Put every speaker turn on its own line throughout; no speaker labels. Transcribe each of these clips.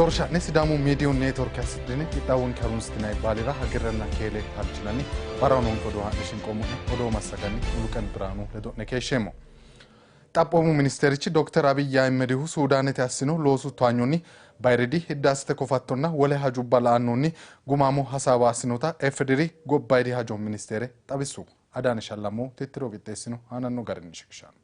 Doorsha'ne Sidaamu Miidiyu Neetwork assidhine qixxaawonke harunsitinanni baalira hagiirrenna keele halchinanni barra noonke odoo haa'ne shinqoommo'ne odoo massaganni Muluqen Biraanu ledo'ne keeshsheemmo. Xaphoomu ministerichi Dr. Abiy Ahimedihu Suudaanete assino loosu towaanyonni bayiriidi hiddaasete kofattonna wole hajubba la'annonni gumaamo hasaawa assinota FDR gobbayidi hajo ministeere xawissu. Adaane Shallamo tittiro qixxeessino aananno garinni shiqishanno.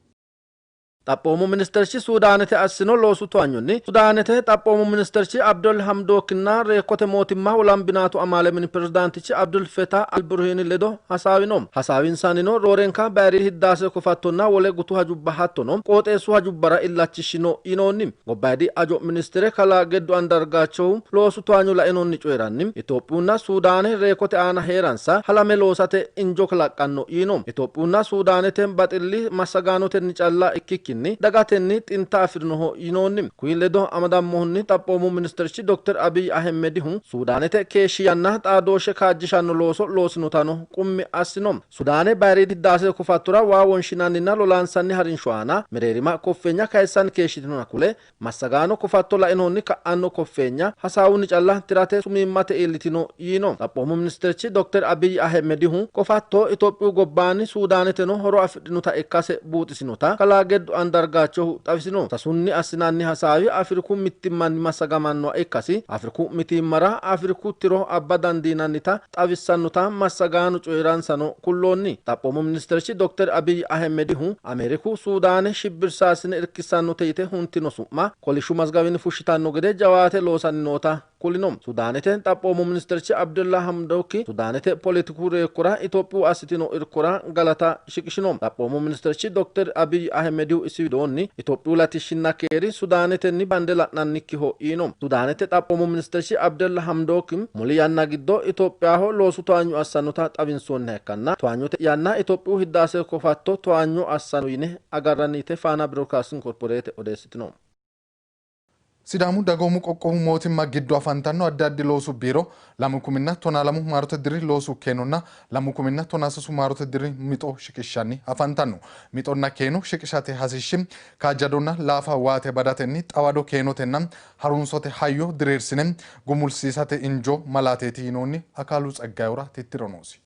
Xaphoomu ministerichi Suudaanete assino loosu towaanyonni Suudaanete xaphoomu ministerichi Abdul Hamdookinna reekkote mootimma wolambinaatu amaale mini pirezidaantichi Abdul Fetah Alburhiini ledo hasaawino. Hasaawinsanino roorenka bayiriidi hiddaase kofattonna wole gutu hajubba hattono qooxeessu hajubbara illachishino yinoonni. Gobbayidi hajo ministere kalaa Geddu Andargaachohu loosu towaanyo lainonni coyi'ranni Itophiyunna Suudaane reekkote aana heeransa halame loosate injo kalaqqanno yiino. Itophiyunna Suudaanete baxilli massagaanotenni calla ikkikkinni dagatenni xinta afi'rinoho yinoonni. Kuyi ledo amadammohunni xaphoomu ministerichi Dr. Abiy Ahimedihu Suudaanete keeshshi yanna xaadooshshe kaajjishanno looso loosinotano qummi assino. Suudaane bayiriidi hiddaasete kofattora waa wonshinanninna lolaansanni harinsho aana mereerima koffeenya kayissanni keeshshitinona kule massagaano kofatto lainohunni ka'anno koffeenya hasaawunni calla tirate sumiimmate iillitino yiino. Xaphoomu ministerichi Dr. Abiy Ahimedihu kofatto Itophiyu gobbaanni Suudaaneteno horo afidhinota ikkase buuxisinota kalaa Geddu Andargaachohu xawisino. Sasunni assinanni hasaawi Afriku mittimmanni massagamannoha ikkasi Afriku mitiimmara Afriku tiro abba dandiinannita xawissannota massagaano coyi'ransano kulloonni. Xaphoomu ministerichi Dr. Abiy Ahimedihu Ameeriku Suudaane shibbirsaasine irkissannote yite huntino su'ma kolishshu mazgawinni fushshitanno gede jawaate loosanni noota kulino. Suudaanete xaphoomu ministerichi Abdullah Hamdooki Suudaanete poletiku reekkora Itophiyu assitino irkora galata shiqishino. Xaphoomu ministerichi Dr. Abiy Ahimedihu isi widoonni Itophiyu latishshinna keeri Suudanetenni bande la'nannikkiho yiino. Suudaanete xaphoomu ministerichi Abdullah Hamdooki muli yanna giddo Itophiyaho loosu towaanyo assannota xawinsoonniha ikkanna towaanyote yanna Itophiyu hiddaase kofatto towaanyo assanno yine agarranni yite Faana Broadcasting Corporate odeessitino.
Sidaamu dagoomu qoqqowu mootimma giddo afantanno addi addi loosu biiro 2012 maarote diri loosu keenonna 2013 maarote diri mixo shiqishshanni afantanno. Mixonna keeno shiqishate hasiishshi kaajjadonna laafa waate badatenni xawado keenotenna harunsote hayyo diriirsine gumulsiisate injo malaateeti yinoonni. Akaalu Tsaggayura tittiro noosi.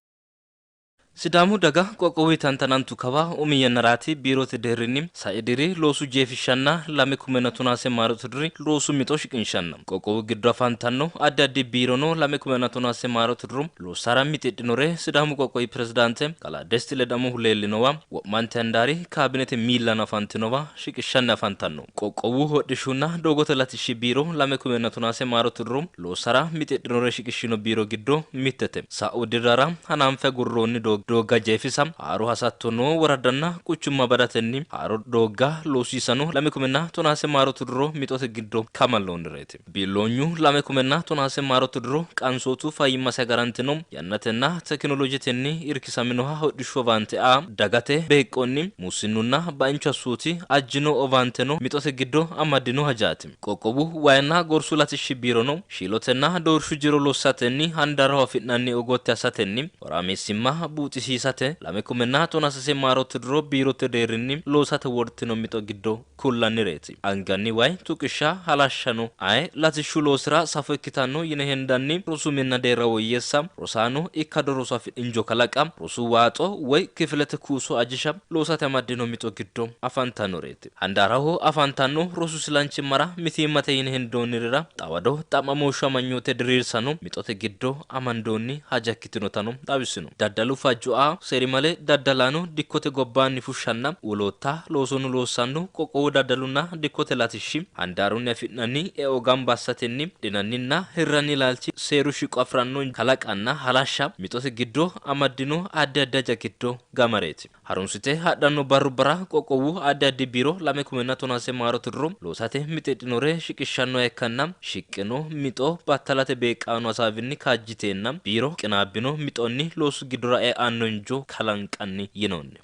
Sidaamu daga qoqqowi tantanantu kawa umi yannaraati biirote deerrinni sai diri loosu jeefishshanna 2013 maarote diri loosu mixo shiqinshanna qoqqowu giddo afantanno addi addi biirono 2013 maarote diro loossara mixidhinore Sidaamu qoqqowi pirezidaante kalaa Desti Ledamohu leellinowa wo'mante handaari kaabinete miillano afantinowa shiqishshanni afantanno. Qoqqowu hodhishshunna doogote latishshi biiro 2013 maarote diro loossara mixidhinore shiqishshino biiro giddo mittete. Sa'u dirrara hananfe gurroonni doogga jeefisa haaro hasatto noo woraddanna quchumma badatenni haaro doogga loosiisano 2013 maarote diro mixote giddo kamalloonnireeti. Biilloonyu 2013 maarote diro qansootu fayyimmase agarantino yannatenna tekinoloojetenni irkisaminoha hodhishshu owaante aa dagate beeqqonni mussinnunna bainchu assooti ajjino owaanteno mixote giddo amaddino hajaati. Qoqqowu wayinna gorsu latishshi biirono shiilotenna doorshu jiro lossatenni handaaraho afi'nanni ogotte assatenni horaameessimma buuxisiisate 2013 maarote diro biirote deerrinni loosate wortino mixo giddo kullannireeti. Anganni wayi tuqishsha halashshano aye latishshu loosira safo ikkitanno yine hendanni rosu minna deerra woyyeessa rosaano ikkado rosu injo kalaqa rosu waaxo woy kifilete kuuso ajisha loosate amaddino mixo giddo afantannoreeti. Handaaraho afantanno rosu silanchimmara mitiimmate yine hendoonnirira xawado xa'mamooshshu amanyoote diriirsano mixote giddo amandoonni haja ikkitinotano xawisino. Daddalu fajjo aa seerimale daddalaano dikkote gobbaanni fushshanna wolootta loosonu loossanno qoqqowu daddalunna dikkote latishshi handaarunni afi'nanni eo gamba assatenni dinanninna hirranni laalchi seeru shiqo afi'ranno kalaqanna halashsha mixote giddo amaddino addi addi haja giddo gamareeti. Harunsite hadhanno barrubbara qoqqowu addi addi biiro 2013 maarote diro loosate mixidhinore shiqishshannoha ikkanna shiqqino mixo battalate beeqqaano hasaawinni kaajjiteenna biiro qinaabbino mixonni loosu giddora e'anno injo kalanqanni yinoonni.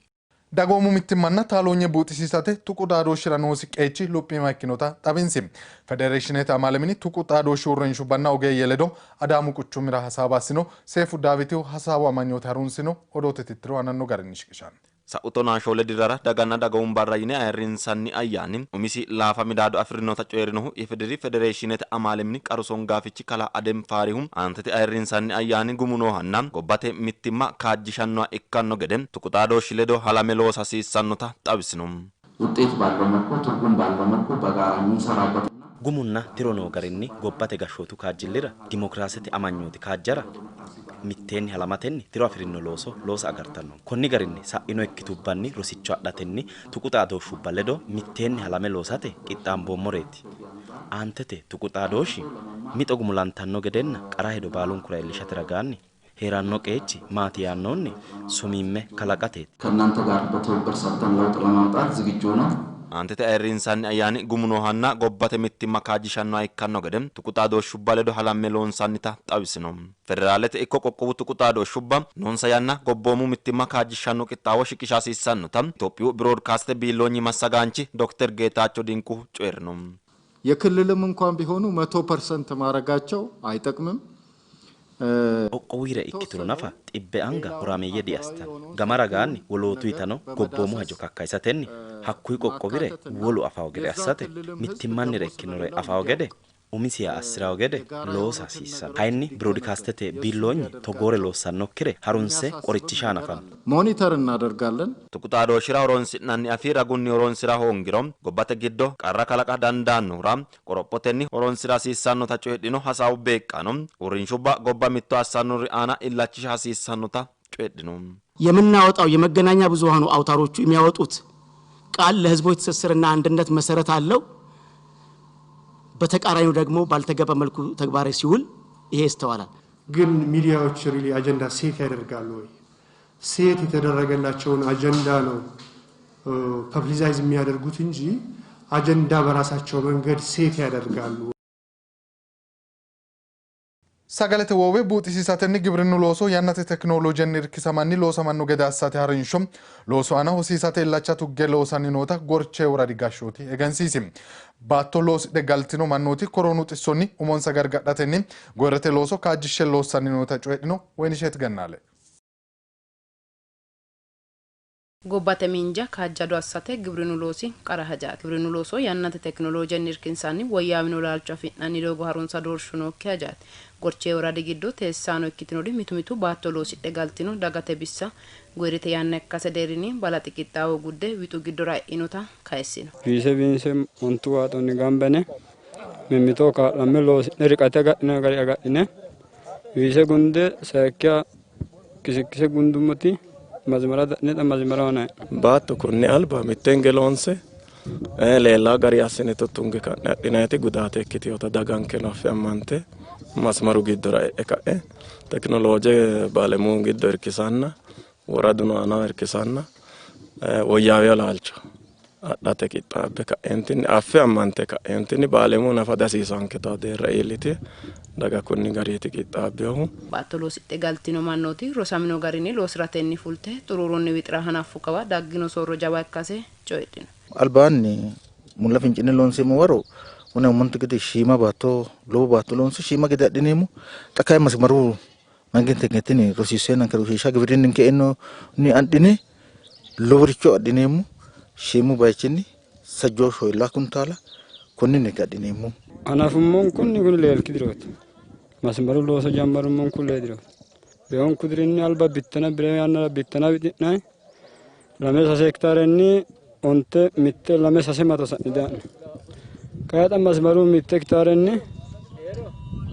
Dagoomu mittimmanna taaloonye buuxisiisate tuqu xaadooshshira noosi qeechi luphiima ikkinota xawinsi. Federeeshinete amaale mini tuqu xaadooshshi uurrinshubbanna ogeeyye ledo Adaamu quchumira hasaawa assino. Seefu Daawitihu hasaawu amanyoote harunsino. Odoote tittiro aananno garinni shiqishanno.
Sa'u 14 dirrara daganna dagoomu barra yine ayirrinsanni ayyaani umisi laafa midaado afirinota coyi'rinohu IFDR Federeeshinete amaale mini qaru songaafichi kalaa Adem Faarihu aantete ayirrinsanni ayyaani gumu noohanna gobbate mittimma kaajjishannoha ikkanno gede tuqu xaadooshshi ledo halame loosa hasiissannota xawisino.
ውጤት ባለው መልኩ ትርጉም ባለው መልኩ በጋራ የምንሰራበት
Gumunna tiro noo garinni gobbate gashshootu kaajjillira dimokiraasete amanyooti kaajjara mitteenni halamatenni tiro afi'rino looso loosa agartanno. Konni garinni sa'ino ikkitubbanni rosicho adhatenni tuqu xaadooshshubba ledo mitteenni halame loosate qixxaamboommoreeti. Aantete tuqu xaadooshshi mixo gumulantanno gedenna qara hedo baalunkura iillishate ragaanni heeranno qeechi maati yaannoonni sumimme kalaqateeti.
ከእናንተ ጋር በትብብር ሰርተን ለውጥ ለማምጣት ዝግጁ ነው።
Aantete ayirrinsanni ayyaani gumu noohanna gobbate mittimma kaajjishannoha ikkanno gede tuqu xaadooshshubba ledo halamme loonsannita xawisino. Federaalete ikko qoqqowu tuqu xaadooshshubba noonsa yanna gobboomu mittimma kaajjishanno qixxaawo shiqisha hasiissannota Itophiyu biroodkaaste biilloonyi massagaanchi Dr. Geetaacho Dinqu coyi'rino.
የክልልም እንኳን ቢሆኑ 100% ማድረጋቸው አይጠቅምም።
Qoqqowire ikkituro nafa xibbe anga horaameeyye diassitanno. Gama ragaanni wolootu yitano gobboomu hajo kakkayisatenni hakkuyi qoqqowire wolu afawo gede assate mittimmannire ikkinore afawo gede umisiha assirawo gede loosa hasiissanno. Kayinni biroodikaastete biilloonyi togoore loossannokkire harunse qorichisha hanafanno.
ሞኒተር እናደርጋለን።
Tuqu xaadooshshira horonsi'nanni afii ragunni horonsira hoongiro gobbate giddo qarra kalaqa dandaannohura qorophotenni horonsira hasiissannota coyidhino hasaawu beeqqaano uurrinshubba gobba mitto assannori aana illachisha hasiissannota coyidhino.
የምናወጣው የመገናኛ ብዙሃኑ አውታሮቹ የሚያወጡት ቃል ለህዝቦች ትስስርና አንድነት መሰረት አለው። በተቃራኒው ደግሞ ባልተገባ መልኩ ተግባራዊ ሲውል ይሄ ይስተዋላል።
ግን ሚዲያዎች really አጀንዳ set ያደርጋሉ ወይ? Set የተደረገላቸውን አጀንዳ ነው publicize የሚያደርጉት እንጂ አጀንዳ በራሳቸው መንገድ set ያደርጋሉ።
Sagalete woowe buuxisiisatenni gibrinnu looso yannate tekinoloojenni irkisamanni loosamanno gede assate harinsho loosu aana hosiisate illacha tugge loosanni noota Gorchee woradi gashshooti egensiisi. Baatto loosidhe galtino mannooti koroonu xissonni umonsa gargadhatenni goyirete looso kaajjishshe loossanni noota coyidhino. Woyinisheet Gannaale.
Gobbate miinja kaajjado assate gibrinnu loosi qara hajaati. Gibrinnu looso yannate tekinoloojenni irkinsanni woyyaawino laalcho afi'nanni doogo harunsa doorshu nookki hajaati. Gorchee woradi giddo teessaano ikkitinori mitu mitu baatto loosidhe galtino dagate bissa goyirete yanna ikkase deerrinni balaxi qixxaawo gudde wixu giddora e'inota kayissino.
Biise biinse ontu waaxonni gambene mimmito kaa'lamme loosi'ne riqate agadhine gari agadhine biise gunde sayikkiha kisikkise gundummoti mazmara da'ne mazmara ሆነ
baatto konne alba mittenge loonse leellaa gari assine tuttunge ka'ne adhinayti gudaate ikkiteyoota dagankeno affe ammante masmaru giddora e'e ka'e tekinolooje baalemuu giddo irkisanna woraduno aana irkisanna woyyaaweyo laalcho adhate qixxaabbe ka'eentinni affe ammante ka'eentinni baalemuu nafa dihasiisanketa deerra iillite daga kunni gariiti qixxaabbeyohu.
Baatto loosidhe galtino mannooti rosamino garinni loosiratenni fulte xuruurunni wixira hanaffu kawa daggino soorro jawa ikkase coyidhino.
Albaanni mulla fincine loonseemmo waro one umonte gede shiima baatto lowo baatto loonse shiima gede adhineemmo. Xa kayi masmaru mangentengetini rosiisseenanke rosiishsha gibirinninke eenonni adhine loworicho adhineemmo. Shiimu bayichinni sajjoo shoyillaa kuntaala konninni adhineemmo.
Anafummoon kunni kun leelki dirooti. Masmaru looso jammarummoon kun lee dirooti. Beyoon kudirinni alba bittana bire yannara bittana wixi'nayi lame sase hektaarenni onte mitte lame sase mato sa'ni daa'ne. Kayixa masmaru mitte hektaarenni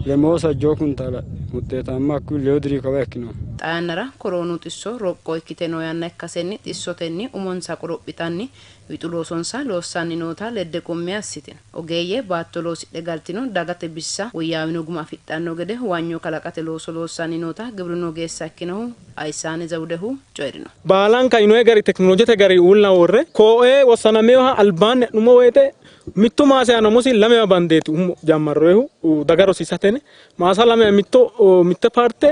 lemoo sajjoo kuntaala wuxxeetaamma hakkuyi leyo diri kawa ikkino.
Xaa yannara koroonu xisso roqqo ikkite noo yanna ikkasenni xissotenni umonsa qorophitanni wixu loosonsa loossanni noota ledde qummi assitino. Ogeeyye baatto loosidhe galtino dagate bissa woyyaawino guma afidhanno gede huwanyo kalaqate looso loossanni noota gibrinnu ogeessa ikkinohu Aysaane Zawudehu coyi'rino.
Baalanka yinoye gari tekinoloojete gari uulla worre kooee wossanameyoha albaanni adhummo woyite mittu maasa yaano umosi lamewa bandeeti umo jammarroyehu daga rosiisateni maasa lamewa mitto mitte paarte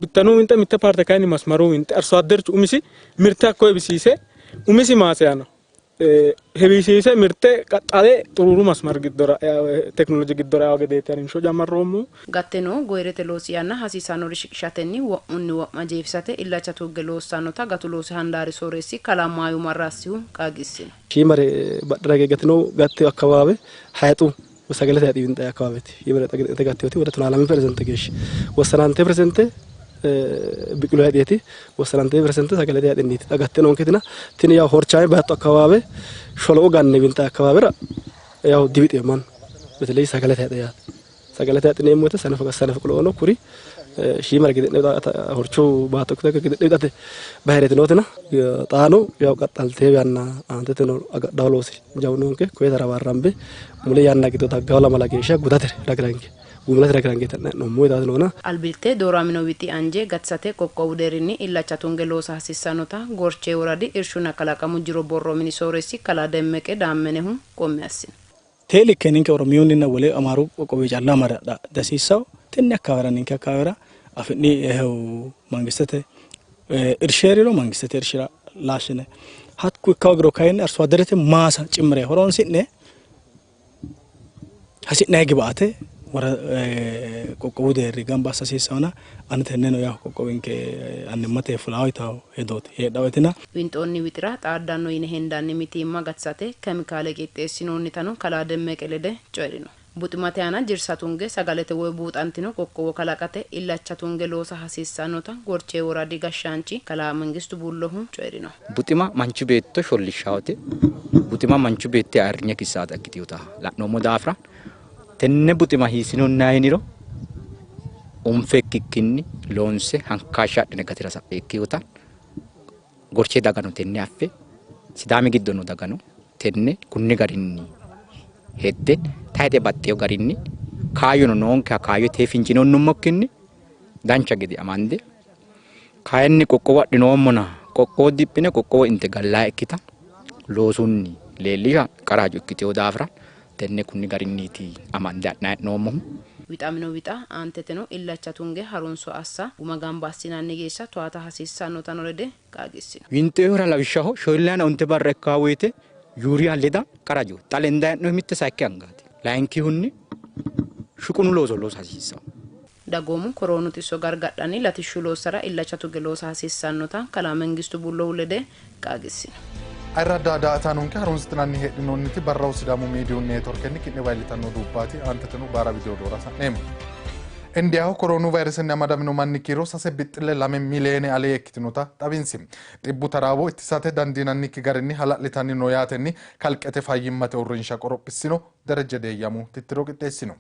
bittanu winxe mitte paarte kayinni masmaru winxe arso adderchu umisi mirte hakkoye bisiise umisi maasa yaano Heewisiise mirte qaxxale xuruuru masmar giddora tekinolooje giddora yaa gedeeti harinsho jammarroommo.
Gatte noo goyirete loosi yanna hasiisannori shiqishatenni wo'munni wo'ma jeefisate illacha tugge loossannota gatu loosi handaari sooreessi kalaa Maayu Marrassihu qaagiissino.
Shiimare badhera gatino gatte akkabaabe hayxu sagalete hayxi winxay akkabaabeeti. Shiimare gatteoti ወደ 12% geeshsha ወሰናንቴ ፐርሰንት biqilu hayxeeti ወሰናንቴ ፐርሰንት sagalete hayxinniiti xa gatte noonketina tini yaw horchaame baatto akkabaabe sholo'o ganne winxay akkabaabera yaw diwixeyo mannu በተለይ sagalete hayxe yaate sagalete hayxineemmo woyte sanafe quloono kuri shiimara gede'ne horchu baatto gede'ne wixate bayireeti nootina xaano yaw qaxxalte yanna aanteteno agadhawo loosi jawu noonke koye tarabarrambe mule yanna giddo daggawo lamala geeshsha gudate ragiranke gumulate ragiranke hee'noommo yitaati noona.
Albillitte dooramino wixi anje gatisate qoqqowu deerrinni illacha tunge loosa hasiissannota Gorchee woradi irshunna kalaqamu jiro borro mini sooreessi kalaa Demmeqe Daammenehu qummi assino.
Teelikke ninke Oromiyunninna wole Amaaru qoqqowi calla amadadha dasiissawo tenne akkaawera ninke akkaawera afi'ni mangistete irsha heeriro mangistete irshira laashshine hakku ikka hoogiro kayinni arso aderete maasa cimmire horonsi'ne hasi'nayi gibaate wara qoqqowu deerri gamba assa hasiissawona ane tenneno yaw qoqqowinke annimmate fulaawo yitawo hedooti heedhawotina.
Winxoonni wixira xaaddanno yine hendanni mitiimma gatisate kemikaale qixxeessinoonnitano kalaa Demmeqe lede coyi'rino. Buximate aana jirsa tunge sagalete woy buuxantino qoqqowo kalaqate illacha tunge loosa hasiissannota Gorchee woradi gashshaanchi kalaa Mengistu Bullohu coyi'rino.
Buxima manchu beetto shollishshawote buxima manchu beetti ayirrinye kissaata ikkitewota la'noommo daafira tenne buxima hiissinonna yiniro unfe ikkikkinni loonse hankaashsha adhine gatira sa'e ikkewota Gorchee dagano tenne affe Sidaami giddo noo dagano tenne kunni garinni hedde tayxe baxxeyo garinni kaayyono noonkeha kaayyote fincinonnumokkinni dancha gede amande kayinni qoqqowo adhinoommona qoqqowo diphine qoqqowo inte gallaa ikkita loosunni leellisha qara hajo ikkiteyo daafira tenne kunni garinniiti amande adhinayi hee'noommohu.
Wixamino wixa aanteteno illacha tunge harunso assa guma gamba assinanni geeshsha towaata hasiissannotano lede qaagiissino.
Winxeyohura lawishshaho shoollayina onte barra ikkawo woyte yuuriya leda qara hajooti. Xa lendayi hee'noyi mitte sayikki angaati. Layinkihunni shuqunu looso loosa hasiissanno.
Dagoomu koroonu xisso gargadhanni latishshu loossara illacha tuge loosa hasiissannota kalaa Mengistu Bullohu lede qaagiissino.
Ayirradda daa''ataanonke harunsitinanni heedhinoonniti barrawu Sidaamu miidiyu neetworkenni ki'ne bayi'litanno dubbaati aanteteno baara vidiyo doora sa'neemmo. Indiyaho koroonu vayiresenni amadamino manni kiiro 3.2 miliyoone alee ikkitinota xawinsi. Xibbu taraawo ittisate dandiinannikki garinni hala'litanni no yaatenni kalqete fayyimmate uurrinsha qorophissino. Dereje Deeyyamu tittiro qixxeessino.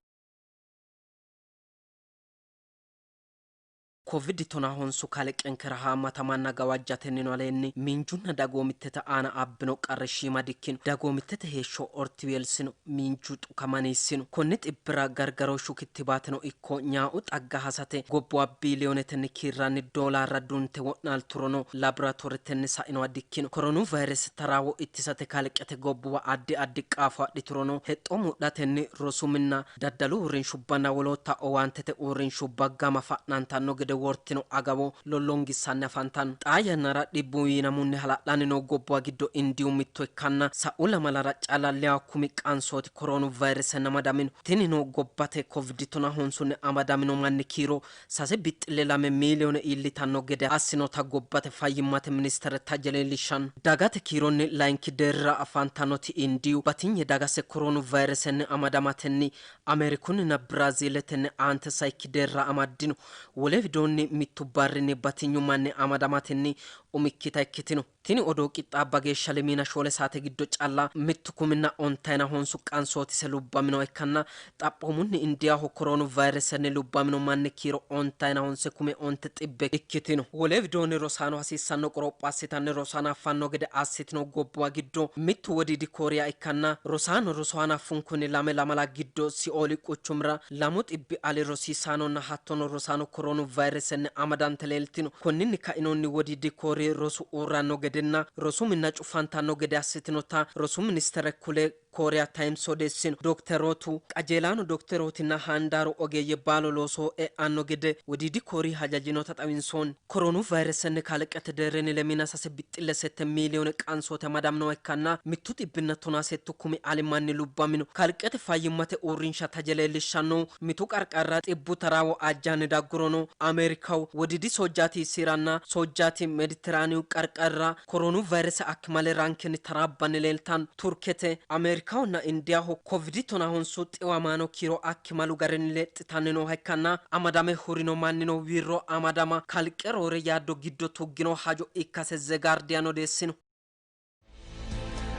Kovid 19 kalqenkera haammatamanna gawajjatennino aleenni miinjunna dagoomittete aana abbino qarri shiima dikkino. Dagoomittete heeshsho ortiweelsino, miinju xukamaniissino. Konni xibbira gargarooshshu kittibaateno ikko nyaa'u xagga hasate gobbuwa biiliyoonetenni kiirranni doolaarra dunte wo'naalturono laaboraatooretenni sainoha dikkino. Koronu vaayirese taraawo ittisate kalqete gobbuwa addi addi qaafo adhiturono hexxo mudhatenni rosu minna, daddalu uurrinshubbanna wolootta owaantete uurrinshubba gama fa'nantanno gede wortino agawo lollongissanni afantanno. Xaa yannara dhibbu wiinamunni hala'lanni noo gobbuwa giddo Indiyu mitto ikkanna sa'u lamalara calla 10,000 qansooti koroonu vayiresenni amadamino. Tinino gobbate Covid 19 amadamino manni kiiro 3.2 miiliyoone iillitanno gede assinota gobbate fayyimmate ministere taje leellishshanno. Dagate kiironni layinki deerrira afantannoti Indiyu batinye dagase koroonu vayiresenni amadamatenni Ameerikunninna Biraaziiletenni aante sayikki deerra amaddino. Wole widoonni mittu barrinni batinyu manni amadamatenni umikkita ikkitino. Tini odoo qixxaabba geeshsha 24 saate giddo calla 10,059 qansootise lubbaminoha ikkanna xaphoomunni Indiyaho koroonu vayiresenni lubbamino manni kiiro 95,900 ikkitino. Wole widoonni rosaano hasiissanno qoropho assitanni roso hanaffanno gede assitino gobbuwa giddo mittu Wodiidi Kooriya ikkanna rosaano roso hanaffunkunni lame lamala giddo Siooli quchumira 200 ali rosiisaanonna hattono rosaano koroonu vayiresenni amadante leeltino. Konninni kainohunni Wodiidi Kooriyi Koori rosu uurranno gedenna rosu minna cufantanno gede assitinota rosu ministere kule Kooriya Times odeessino. Dokterootu qajeelaano dokterootinna handaaru ogeeyye baalu looso e'anno gede Wodiidi Koori hajajinota xawinsoonni. Koronu vayiresenni kalqete deerrinni 26.8 miiliyoone qansooti amadaminoha ikkanna 118 kumi ali manni lubbamino. Kalqete fayyimmate uurrinsha taje leellishshannohu mitu qarqarira xibbu taraawo ajjanni daggurono Ameerikaho Wodiidi Soojjaati Iisiranna Soojjaati Mediteraaniyu qarqarira koronu vayirese akkimale rankenni taraabbanni leeltanno. Turkete, Ameerikahonna Indiyaho Covid 19 xiwamaano kiiro akkimalu garinni lexxitanni nooha ikkanna amadame hurino mannino wirro amadama kalqe roore yaaddo giddo tuggino hajo ikkase Ze Gaardiyan odeessino.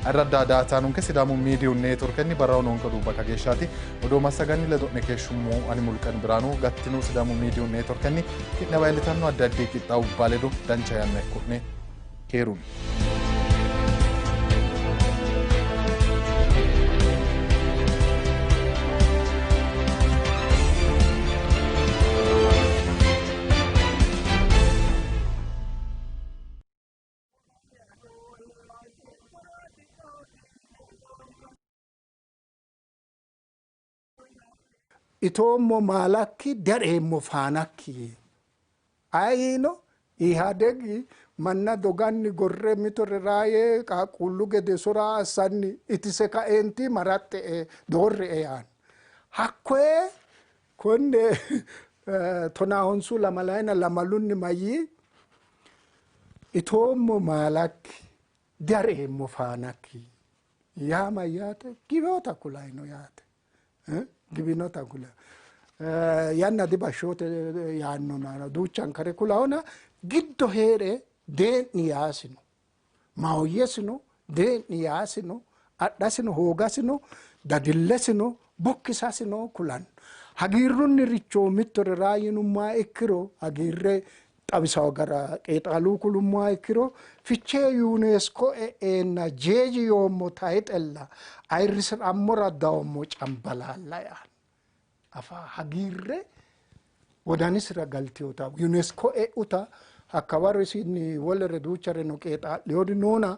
Arradda daataanonke Sidaamu miidiyu neetworkenni barraho noonke oduubba kageeshshaati. Odoo massaganni ledo'ne keeshshummo ani Mulqan Biraanu gattino Sidaamu miidiyu neetworkenni ki'newa iillitanno addi addi qixxaawubba ledo dancha yanna ikko'ne keerunni.
Itoommo maalakki dareemmo faanakki ayiino Ihadegi manna doganni gorre mitore raaye qaaqquullu gede sora assanni itise kaeenti maraxxe doorre yaanno. Hakkoye konne 15 lamalayina lamalunni mayyii itoommo maalakki dareemmo faanakki yaa mayyaate giwinota kulayino yaate. Giwinota kula yanna dibashshoote yaannona duuchankare kulahona giddo hee're dee'ni yaasino mahoyyesino dee'ni yaasino adhasino hoogasino dadillesino bokkisasino kulanno. Hagiirrunniricho mittore raayinummoha ikkiro hagiirre xawisawo gara qeexaaluu kulummoha ikkiro Fichee UNESCO e'eenna jeeji yoommo tayixella ayirrisi'rammora dawommo cambalaalla yaanno. Afa hagiirre wodanisira galteyota UNESCO e'uta hakkawaro isinni wolere duuchareno qeexaa'leyori noona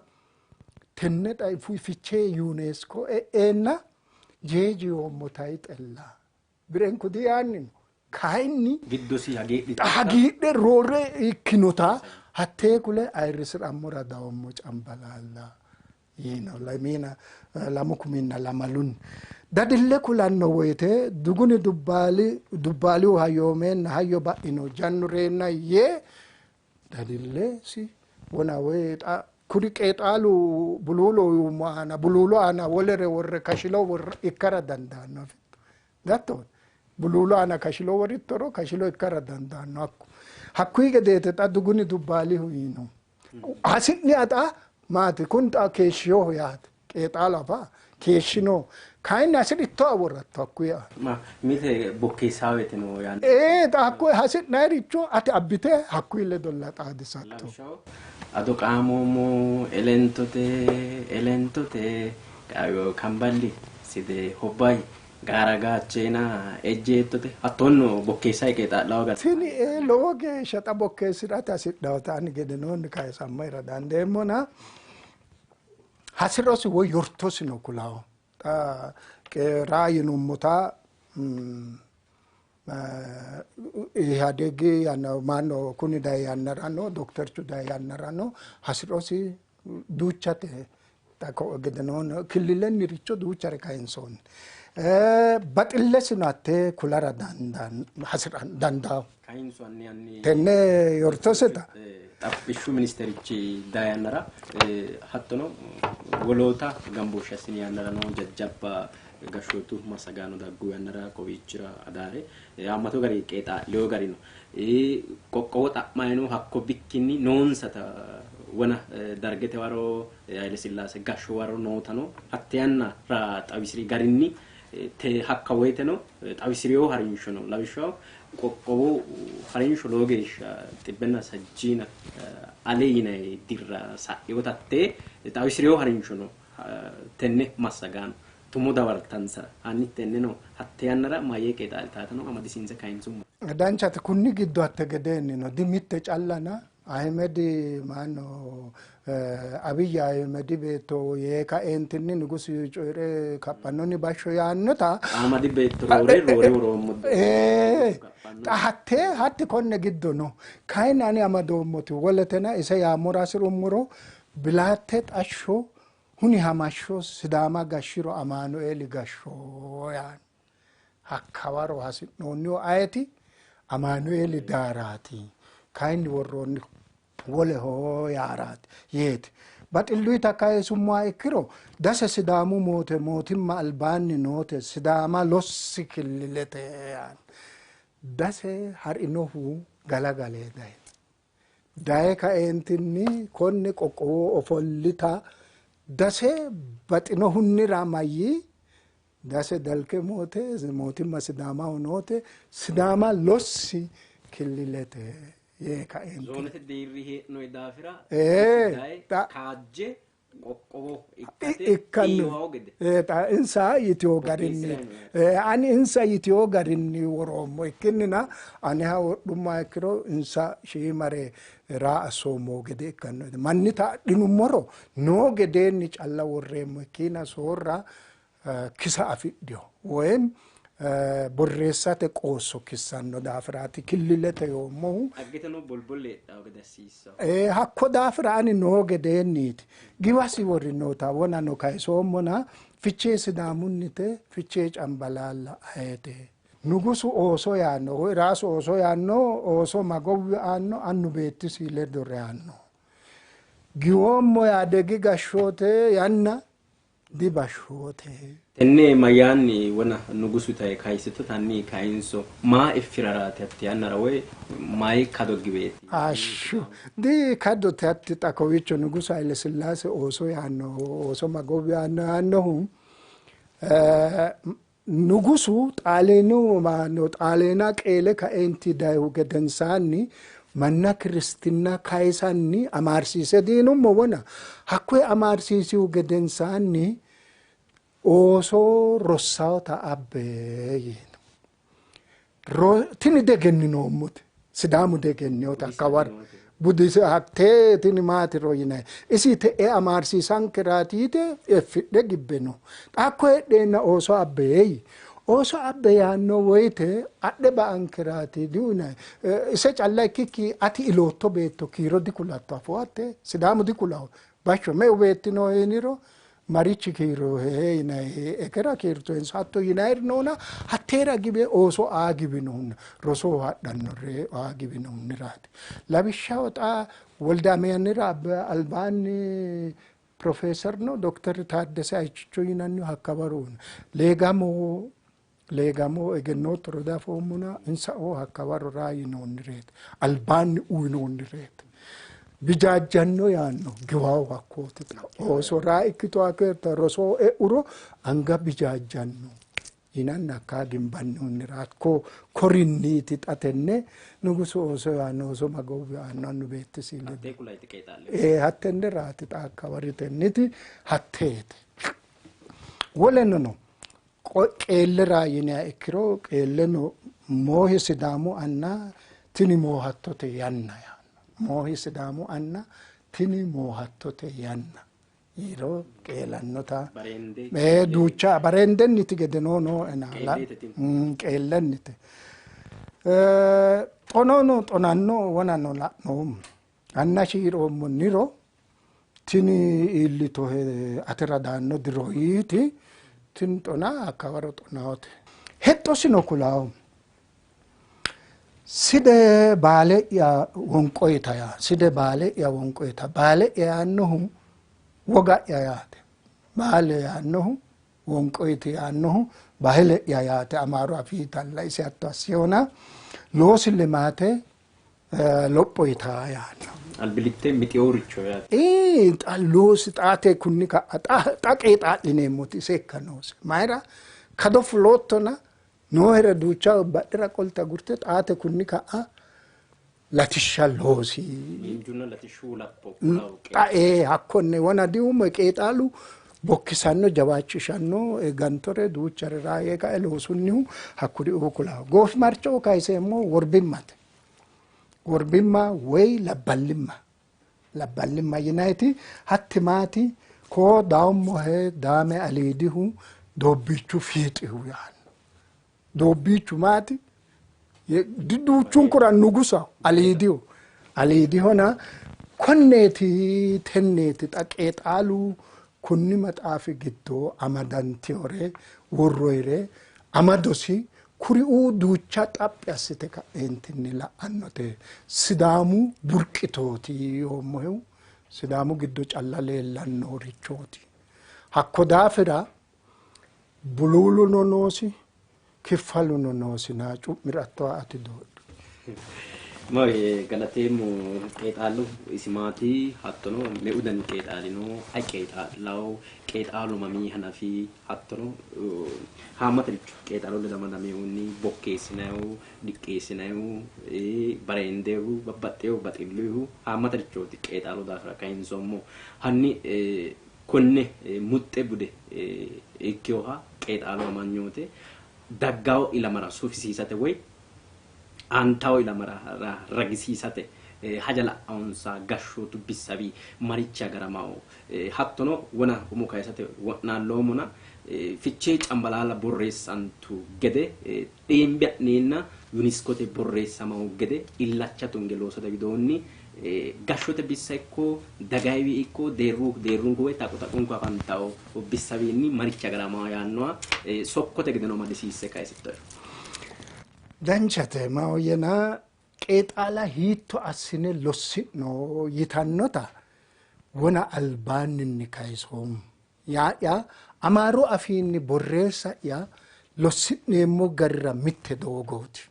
tenne xa Fichee UNESCO e'eenna jeeji yoommo tayixella birenku diyaanni no. Kayinni
giddosi
hagiidhe roore ikkinota hattee kule ayirrisi'rammora dawommo cambalaalla yiino lamiina 2002. Dadille kulanno woyite duguni dubbaalihu hayyoomeenna hayyo ba'ino jannu reenna yee dadillesi wona woy xa kuri qeexaalu buluulo yuummo aana buluulo aana wolere worre kashilo worre ikkara dandaanno. Gatto buluulo aana kashilo worittoro kashilo ikkara dandaanno. Hakku hakkuyi gedeete xa duguni dubbaalihu yiino hasi'ni xa maati kun xa keeshshiyoho yaate qeexaalu afa keeshshino kayinni hasi'rittoha worratto hakkuyi aana.
Mite bokkeessaaweteno yaanno.
Ee xa hakkuyi hasi'nayiricho ati abbite hakkuyi ledolla xaadisatto.
Ado qaamoommo elentote elentote kamballi side hobbayi gaara gaacheena ejjeettote hattonno bokkeessayi qeexaa'lawo gara.
Tini ee lowo geeshsha xa bokkeessirate hasidhawota ani gedenoonni kayisammaira dandeemmona hasirosi woy yortosino kulawo xa raa yinummota Ihadegi yanna maanno kuni dayi yannarano dokterchu dayi yannarano hasirosi duuchate xa gedenoonni kililenniricho duuchare kayinsoonni. Baxillesino hattee kulara dandawo. Tenne yortoseta
xaphishshu ministerichi dayi yannara hattono woloota gambooshshe assini yannarano jajjabba gashshootu massagaano daggu yannara kowiichira adaare haammatu gari qeexaa'leyo gari no. Qoqqowo xa'mayino hakko bikkinni noonsata wona dargete waro Haile Sillaase gashsho waro nootano hatte yannara xawisiri garinni te hakka woyiteno xawisiriyo harinsho no. Lawishshaho qoqqowu harinsho lowo geeshsha 160 ale yinayi dirra sa'eyota hattee xawisiriyo harinsho no tenne massagaano tumo dawartansara hanni tenneno hatte yannara mayyee qeexaa'litaatano amadisiinse kayinsummo.
Danchate kunni giddo hatte gedeenni no di mitte callana Ahmed maano Abiy Ahmed beetto yee kaeentinni nugusu coyire kaphannonni bashsho yaannota
Ahmadi beetto roore roore woroommo.
Xa hatte hatti konne giddo no kayinni ani amadoommoti woletena ise yaammora hasirummoro bilaatte xashsho huni hamashsho Sidaama gashshiro Amaanueeli gashsho yaanno. Hakkawaro hasi'noonnihu ayeti? Amaanueeli daaraati. Kayinni worroonni woleho yaaraati yeeti. Baxilluyita kayisummoha ikkiro dase Sidaamu moote mootimma albaanni noote Sidaama lossi killilete yaanno. Dase harinohu galagalee dayi. Daye kaeentinni konne qoqqowo ofollita dase baxinohunnira mayyi dase dalke moote mootimma Sidaamaho noote Sidaama lossi killilete yee kaeentinni.
Zoonete deerri hee'noyi daafira kaajje qoqqowo ikkate
ikkanno insa yitiyo garinni ani insa yitiyo garinni woroommo ikkinnina aneha wodhummoha ikkiro insa shiimare raa assoommo gede ikkanno mannita adhinummoro noo gedeenni calla worreemmo ikkina soorra kisa afidhiyo woyim borreessate qoosso kissanno daafiraati killilete yoommohu.
Dhaggeteno bolbolle heedhawo gede assiissawo.
Hakko daafira ani noo gedeenniiti giwasi worrinota wonano kayisoommona Fichee Sidaamunnite Fichee Cambalaalla ayete. Nugusu ooso yaanno woy raasu ooso yaanno ooso magowwi aanno annu beettisi ledo reyaanno. Giwoommo yaadegi gashshoote yanna dibashshoote.
Tenne mayyaanni wona nugusu taye kayisito tanni kayinso maa effiraraati hatti yannara woy mayi kado giweeti?
Ashshu di kadote hatti xa kowiicho nugusu Haile Sillaase ooso yaanno ooso magowwi yaanno yaannohu nugusu xaaleenu maano xaaleena qeele kaeenti dayihu gedensaanni manna kiristinna kayisanni amaarsiise diinummo wona hakkoye amaarsiisihu gedensaanni ooso rossawota abbe yiino. Tini degeninoommote Sidaamu degenniyota hakkawaro budise hattee tini maatiro yinayi isi te'e amaarsiisankeraati yite effidhe gibbe no. Xa hakko heedheenna ooso abbe yeeyi. Ooso abbe yaanno woyite adhe ba'ankeraati diuyinayi. Ise calla ikkikki ati ilootto beetto kiiro dikulatto afoo hatte Sidaamu dikulawo bashsho meu beetti noo yiniro marichi kiiro hee yinayi ekera kiirto insa hatto yinayiri noona hatteera gibe ooso aa giwinohunna rosoho hadhannore aa giwinohunniraati. Lawishshaho xa Wolde Amaanira albaanni profeeser no dokter Taaddese Ayichicho yinannihu hakkawaroona Leegamo Leegamo egennoottoro dafoommona insa oo hakkawaro raa yinoonnireeti albaanni uyinoonnireeti. Bijaajjanno yaanno giwawo hakkooti xa ooso raa ikkito akeerta rosoho e'uro anga bijaajjanno yinanni hakkaa gimbannihunira hakko korinniiti xa tenne nugusu ooso yaanno ooso magowwi yaanno annu beettisi ledo. Hattenneraati xa hakkawaritenniti hatteeti. Woleno no qeellera yiniha ikkiro qeelleno moohi Sidaamu anna tini moohattote yanna yaanno. Moohi Sidaamu anna tini moohattote yanna yiiro qeelannota duucha bareendenniti gede noo nooena qeellennite. Xonono xonanno wonano la'noommo. Anna shiiroommo niro tini iillitohe atera daanno diro yiiti tini xona hakkawaro xonaote. Hexxosino kulawo. Side baale'ya wonqoyita yaa side baale'ya wonqoyita baale'ya yaannohu woga'ya yaate baale yaannohu wonqoyiti yaannohu bahile'ya yaate amaaru afiitalla isi hatto assiyona loosi limaate lophoyita yaanno.
Albillitte mixeeworicho yaate.
Xa loosi xaate kunni ka'a xa qeexaa'lineemmoti ise ikka noose mayira kado fuloottona noohere duucha badhera qolte agurte xaate kunni ka'a latishsha loosi.
Miinjunna latishshu lapho
Xa hakkonne wona diumo qeexaalu bokkisanno jawaachishanno gantore duuchare raayee kae loosunnihu hakkuri kulawo. Goofimarcho kayiseemmo worbimmate. Worbimma woy labballimma labballimma yinayti hatti maati koo daawummohe daame aliidihu doobbiichu fiixihu yaanno. Doobbiichu maati duuchunkura nugusaho aliidiho aliidihona konneeti tenneeti xa qeexaalu kunni maxaafi giddo amadantewore worroyire amadosi kuriuu duucha xaphi assite ka'eentinni la'annote. Sidaamu burqitooti yoommohehu Sidaamu giddo calla leellannorichooti. Hakko daafira buluuluno noosi kiffaluno noosina cu'mirattoha ati doodhi.
Mayi galateemmo qeexaalu isi maati hattono meu dani qeexaali no ayi qeexaa'lawo qeexaalu mamii hanafi hattono haammataricho qeexaalu ledo amadamehunni bokkeessinayihu diqqeessinayihu bareendehu babbaxxehu baxilluyihu haammatarichooti qeexaalu daafira kayinsoommo. Hanni konne muxxe bude ikkeyoha qeexaalu amanyoote daggawo ilamara sufisiisate woy aantawo ilamara ragisiisate haja la'awonsa gashshootu bissawi marichi agaramawo hattono wona umo kayisate wo'naalloommona Fichee Cambalaalla borreessantu gede dhiimbe a'neenna UNESCOte borreessamawo gede illacha tunge loosate widoonni gashshote bissa ikko dagayiwi ikko deerru deerrunku woy taqu taqunku afantawo bissawiinni marichi agaramawo yaannoha sokkote gedeno amadisiisse kayisittoe.
Danchate maahoyyena qeexaala hiitto assine lossi'no yitannota wona albaanninni kayisoommo. Yaa'ya Amaaru afiinni borreessa'ya lossi'neemmo garira mitte doogooti.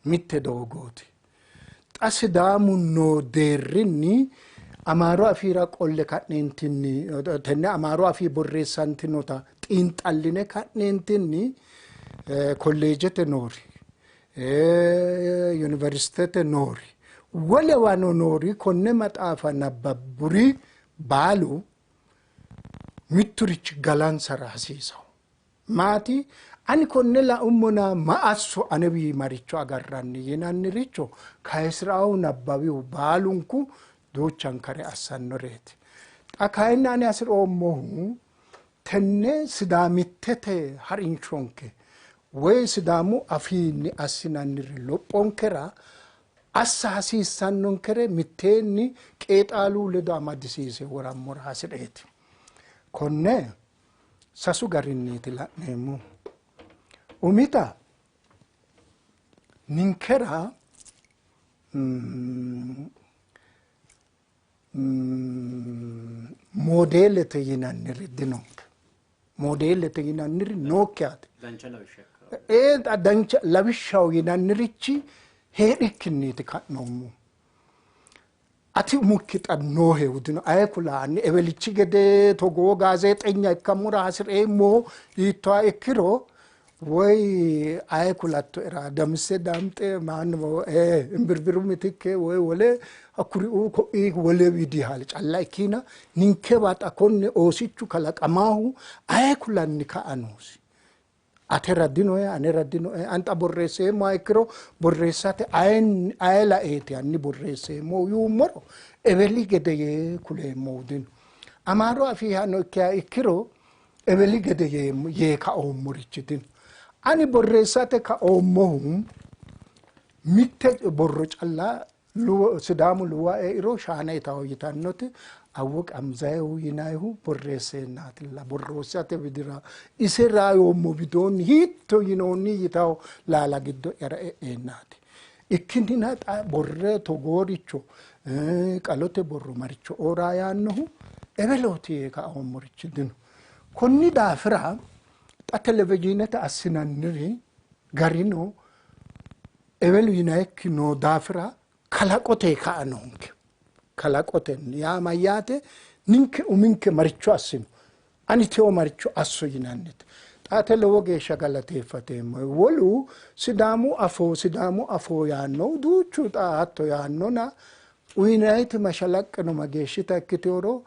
Mitte doogooti. Xa Sidaamu noo deerrinni Amaaru afiira qolle ka'neentinni tenne Amaaru afii borreessantinota xiinxalline ka'neentinni kolleejete noori yuniversitete noori wolewano noori konne maxaafa nabbabburi baalu mitturichi galansara hasiisawo. Maati ani konne laummona ma asso anewii maricho agarranni yinanniricho kayisirawo nabbawihu baalunku duuchankare assannoreeti. Xa kayinni ani hasiroommohu tenne sidaamittete harinshonke woy Sidaamu afiinni assinanniri lophonkera assa hasiissannonkere mitteenni qeexaalu ledo amadisiise worammora hasireeti. Konne sasu garinniiti la'neemmohu. Umita ninkera moodeelete yinanniri dinonke. Moodeelete yinanniri nookkihaati.
Dancha lawishsha
Dancha lawishshaho yinannirichi hee'rikkinniiti ka'noommohu. Ati umikki xa noohehu dino. Aye kulaanni ewelichi gede togoo gaazeexenya ikkammora hasi'reemmo yiittoha ikkiro woy aye kulattoera Damise Daamxe maanno Imbirbiru Mitikke woy wole hakkuriuu ko'ii wole widihaale calla ikkina ninkewa xa konne oosichu kalaqamaahu aye kulanni ka'a noosi. Atera dinoe anera dinoe ani xa borreesseemmoha ikkiro borreessate aye laeeti hanni borreesseemmohu yuummoro eweli gede yee kuleemmohu dino. Amaaru afiihano ikkiha ikkiro eweli gede yee kaoommorichi dino. Ani borreessate kaoommohu mitte borro calla Sidaamu luwa eiro shaana itawo yitannote Awwoqi Amzayehu yinayihu borreesseennaatilla. Borreessate widira ise raayoommo widoonni hiitto yinoonni yitawo laala giddo'yara e'eennaati. Ikkinnina xa borre togooricho qalote borro maricho ooraa yaannohu ewelooti yee kaoommorichi dino. Konni daafira xa televizhiinete assinanniri garino ewelu yinayikki noo daafira kalaqote ka'a noonke. Kalaqotenni yaa mayyaate ninke uminke maricho assino ani tewo maricho asso yinannite. Xaate lowo geeshsha galateeffateemmo. Wolu Sidaamu afoo Sidaamu afoo yaannohu duuchu xa hatto yaannona uyinayiti mashalaqqeno mageeshshita ikkiteworo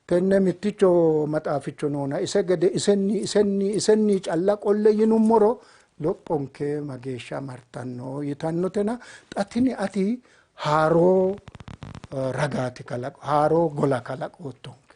tenne mitticho maxaaficho noona ise gede isenni isenni isenni calla qolle yinummoro lophonke mageeshsha martanno yitannotena xa tini ati Haaroo ragaati kalaqo haaroo gola kalaqoottonke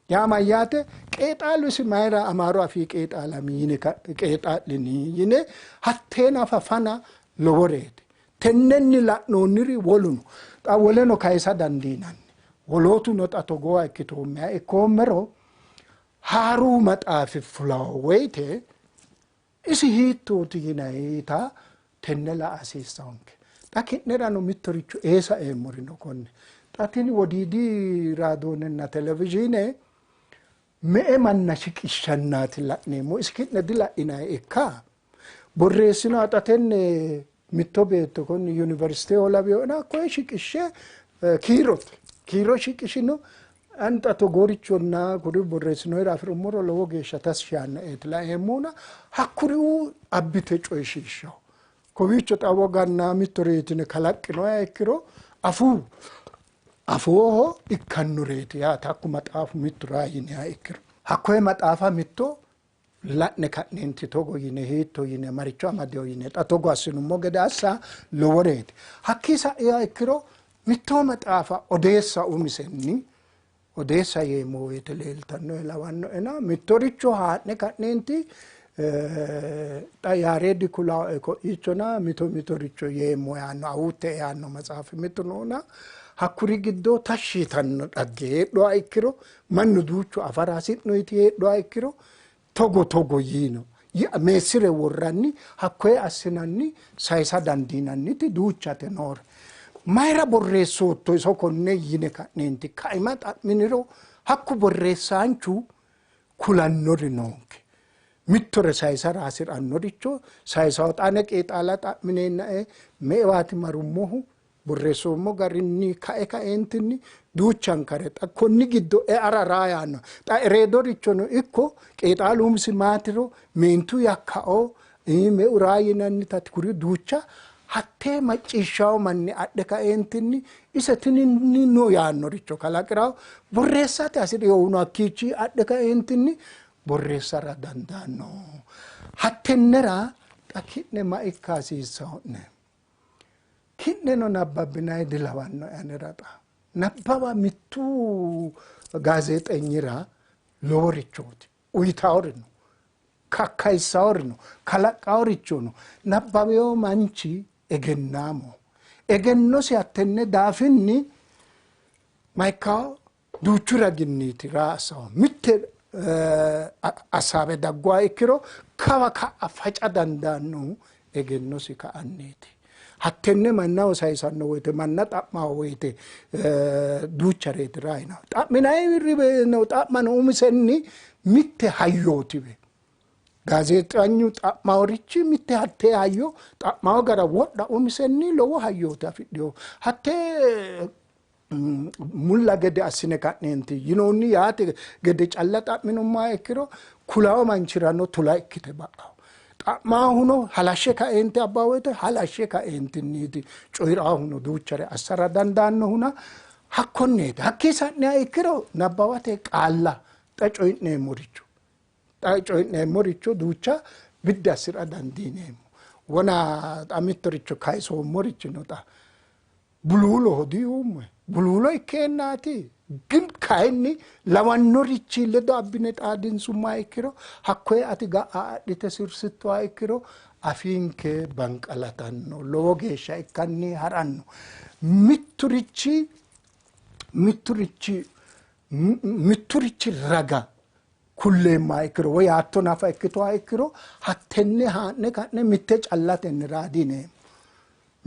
yaa mayyaate qeexaalu isi mayira amaaru afii qeexaalami yine qeexaa'lini yine hattee nafa fana loworeeti. Tennenni la'noonniri woluno xa woleno kayisa dandiinanni wolootuno xa togooha ikkitoommeha ikkoommero haaruu maxaafi fulawo woyite isi hiittooti yinayita tenne la'a hasiissawonke. Xa ki'nerano mittoricho eesa eemmori no konne xa tini wodiidi raadoonenna televizhiine me"e manna shiqishshannaati la'neemmo isi ki'ne dila'inayi ikka borreessino xa tenne mitto beetto konni yuniversiteho laweyoona hakkoye shiqishshe kiirote kiiro shiqishino ani xa togoorichonna kuri borreessinoyire afi'rummoro lowo geeshsha tashshi yaannoeeti laeemmona hakkuriuu abbite coyishiishshawo kowiicho xa woganna mittoreeti yine kalaqqinoha ikkiro afuu afooho ikkannoreeti yaate hakku maxaafu mittu raa yiniha ikkiro hakkoye maxaafa mitto la'ne ka'neenti togo yine hiitto yine maricho amadeyo yine xa togo assinummo gede assa loworeeti. Hakkii sa'iha ikkiro mitto maxaafa odeessa umisenni odeessa yeemmo woyite leeltannoe lawannoena mittoricho haa'ne ka'neenti xa Yaareedi kulaoe ko'iichona mito mitoricho yeemmo yaanno awuutte yaanno maxaafi mitu noona hakkuri giddo tashshi yitanno dhagge heedhuha ikkiro mannu duuchu afara hasi'noyiti heedhuha ikkiro togo togo yiino meessire worranni hakkoye assinanni sayisa dandiinanniti duuchate noore. Mayira borreessootto iso konne yine ka'neenti kaima xa'miniro hakku borreessaanchu kulannori noonke. Mittore sayisara hasi'rannoricho sayisawo xa ane qeexaala xa'mineennae me"ewaati marummohu borreessoommo garinni kae kaeentinni duuchankare xa konni giddo eara raa yaanno xa ereedorichono ikko qeexaalu umisi maatiro meentu yakkao meu raa yinannita kuri duucha hattee macciishshawo manni adhe kaeentinni ise tininni no yaannoricho kalaqirawo borreessate hasi'rinohuno hakkiichi adhe kaeentinni borreessara dandaanno. Hattennera xa ki'ne ma ikka hasiissawo'ne? Ki'neno nabbabbinayi dilawannoe anera xa. Nabbawa mittu gaazeexenyira loworichooti. Uyitawori no, kakkayissawori no, kalaqqaworicho no. Nabbaweyo manchi egennaamo. Egennosi hattenne daafinni maikkawo duuchu raginniiti raa assawo. Mitte assaawe dagguha ikkiro kawa ka'a faca dandaannohu egennosi ka'anniiti. Hattenne mannaho sayisanno woyite manna xa'mawo woyite duuchareeti raa yinawo. Xa'minayi xa'mano umisenni mitte hayyootiwe. Gaazeexanyu xa'maworichi mitte hattee hayyo xa'mawo gara wodha umisenni lowo hayyooti afidhiyo. Hattee mulla gede assine ka'neenti yinoonni yaate gede calla xa'minummoha ikkiro kulawo manchirano tula ikkite ba'awo. Xa'maahuno halashshe kaeenti abbawo woyite halashshe kaeentinniiti coyi'raahuno duuchare assara dandaannohuna hakkonneeti. Hakkii sa'niha ikkiro nabbawate qaalla xa coyi'neemmoricho xa coyi'neemmoricho duucha biddi assi'ra dandiineemmo. Wona xa mittoricho kayisoommorichino xa buluuloho diyuummoe. Buluulo ikkeennaati ግን kayinni lawannorichi ledo abbine xaadinsummoha ikkiro hakkoye ati ga'a adhite sirsittoha ikkiro afiinke banqalatanno lowo geeshsha ikkanni ha'ranno. Mitturichi mitturichi mitturichi raga kulleemmoha ikkiro woy yaatto nafa ikkitoha ikkiro hattenne haa'ne ka'ne mitte callatenni raa diyineemmo.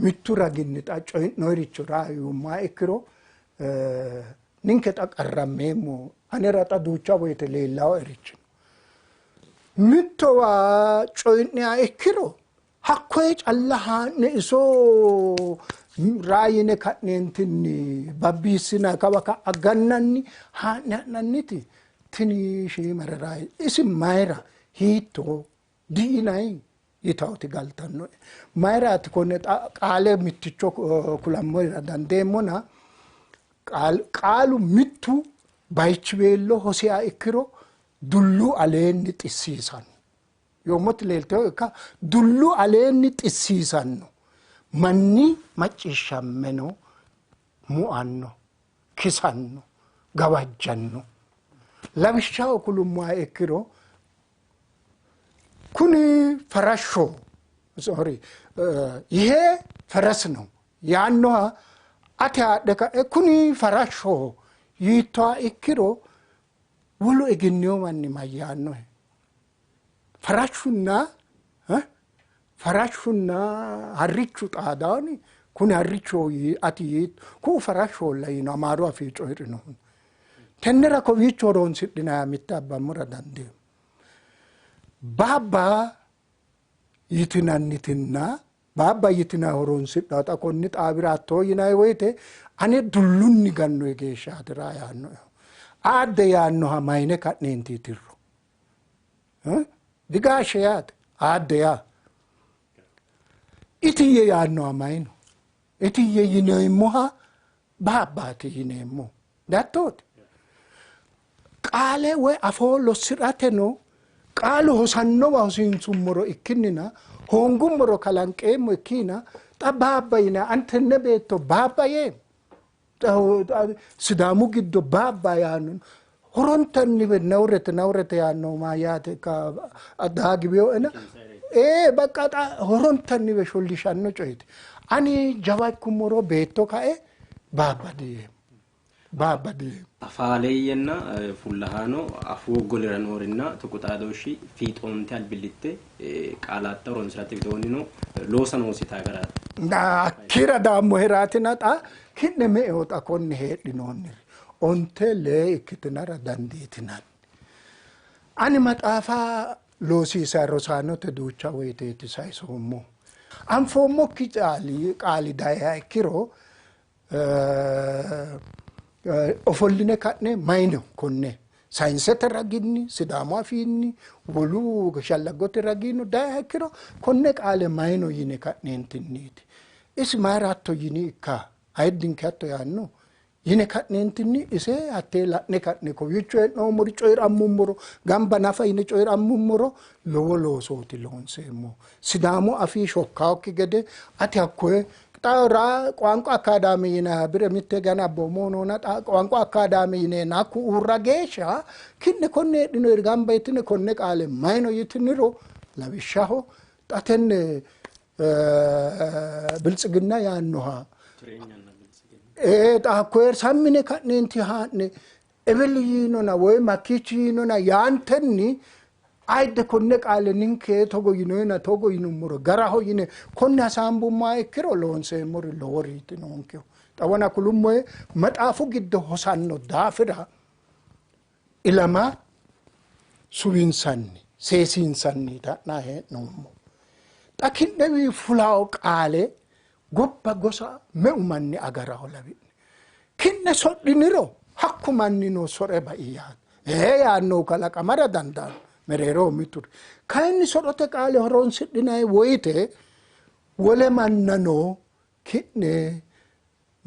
Mittu raginni xa coyi'noyiricho raa yuummoha ikkiro ninke xa qarrammeemmo anera xa duucha woyite leellawoerichi no. Mittowa coyi'niha ikkiro hakkoye calla haa'ne iso raa yine ka'neentinni babbiissina kawa ka'a gannanni haa'ne ha'nanniti tini shiimare raa isi mayira hiittoo diyinayi yitawoti galtannoe. Mayiraati konne qaale mitticho kulammoyira dandeemmona qaalu mittu bayichiweello hosiha ikkiro dullu aleenni xissiisanno. Yoommoti leelteyo ikka dullu aleenni xissiisanno manni macciishshammeno mu'anno, kisanno, gawajjanno. Lawishshaho kulummoha ikkiro kuni farashsho sorry ይሄ ፈረስ ነው ያንnoha ate haadhe ka'e kuni farashshoho yiittoha ikkiro wolu egenneyo manni mayyaannohe? Farashshunna harrichu xaadaani kuni harrichoho ati yiitto ku'u farashshoholla yiino Amaaru afii coyi'rinohu. Tennera kowiicho horonsidhinaya mitte abbammora dandeemmo. Baabba yitinannitinna baabba yitinay horonsidhaa xa konni xaawira hattoo yinay woyite ane dullunni gannoe geeshshaatira yaannoeho. Aadde yaannoha mayine ka'neenti tirro? Digaashe yaate aadde yaa. Itiyye yaannoha mayino? Itiyye yineemmoha baabbaati yineemmo. Dattooti. Qaale woy afoo lossi'rateno qaalu hosannowa hosiinsummoro ikkinnina hoongummoro kalanqeemmo ikkina xa baabba yinay ani tenne beetto baabba yeemmo. Sidaamu giddo baabba yaanno horontanni nawrete nawrete yaanno mayyaate daagibeyoena በቃ horontanni shollishanno coyeeti. Ani jawa ikkummoro beetto ka'e baabba diyeemmo. Baabba diyeemmo.
Afaaleeyyenna fullahaano afuu golira noorinna tuqu xaadooshshi fiixoonte albillitte qaalaatta horonsirate widoonnino loosa noosita garaati.
Akkira daammoheraatina xa ki'ne me'eho xa konne heedhinoonniri 12 ikkitinara dandiitinanni. Ani maxaafa loosiisa rosaanote duucha woyiteeti sayisoommo. Anfoommokki qaali dayiha ikkiro ofolline ka'ne mayino konne sayinsete raginni Sidaamu afiinni wolu shallaggote raginni dayiha ikkiro konne qaale mayino yine ka'neentinniiti. Isi mayira hatto yini ikka ayiddinke hatto yaanno yine ka'neentinni ise hattee la'ne ka'ne kowiicho hee'noommori coyi'rammummoro gamba nafa yine coyi'rammummoro lowo loosooti loonseemmo. Sidaamu afii shokkaokki gede ati hakkoye xa ቋንቋ አካዳሚ yinaa bire mitte gana abboomo noona xa ቋንቋ አካዳሚ yineenna hakku uurra geeshsha ki'ne konne heedhinoyiri gamba yitine konne qaale mayino yitiniro lawishshaho xa tenne biltsiginna yaannoha xa hakkoye sammine ka'neenti haa'ne ebel yiinona woy makkiichi yiinona yaantenni ayidde konne qaale ninke togo yinoyina togo yinummoro garaho yine konne hasaambummoha ikkiro loonseemmori loworiiti noonkehu. Xa wona kulummoye maxaafu giddo hosanno daafira ilama suwinsanni seesiinsanni ta'naa hee'noommo. Xa ki'newii fulawo qaale gobba gosa meu manni agaraho lawi'ne. Ki'ne sodhiniro hakku mannino sore bai yaate. Ee yaannohu kalaqamara dandaanno. Mereeroho mitturi kayinni sodhote qaale horonsidhinayi woyite wole mannano ki'ne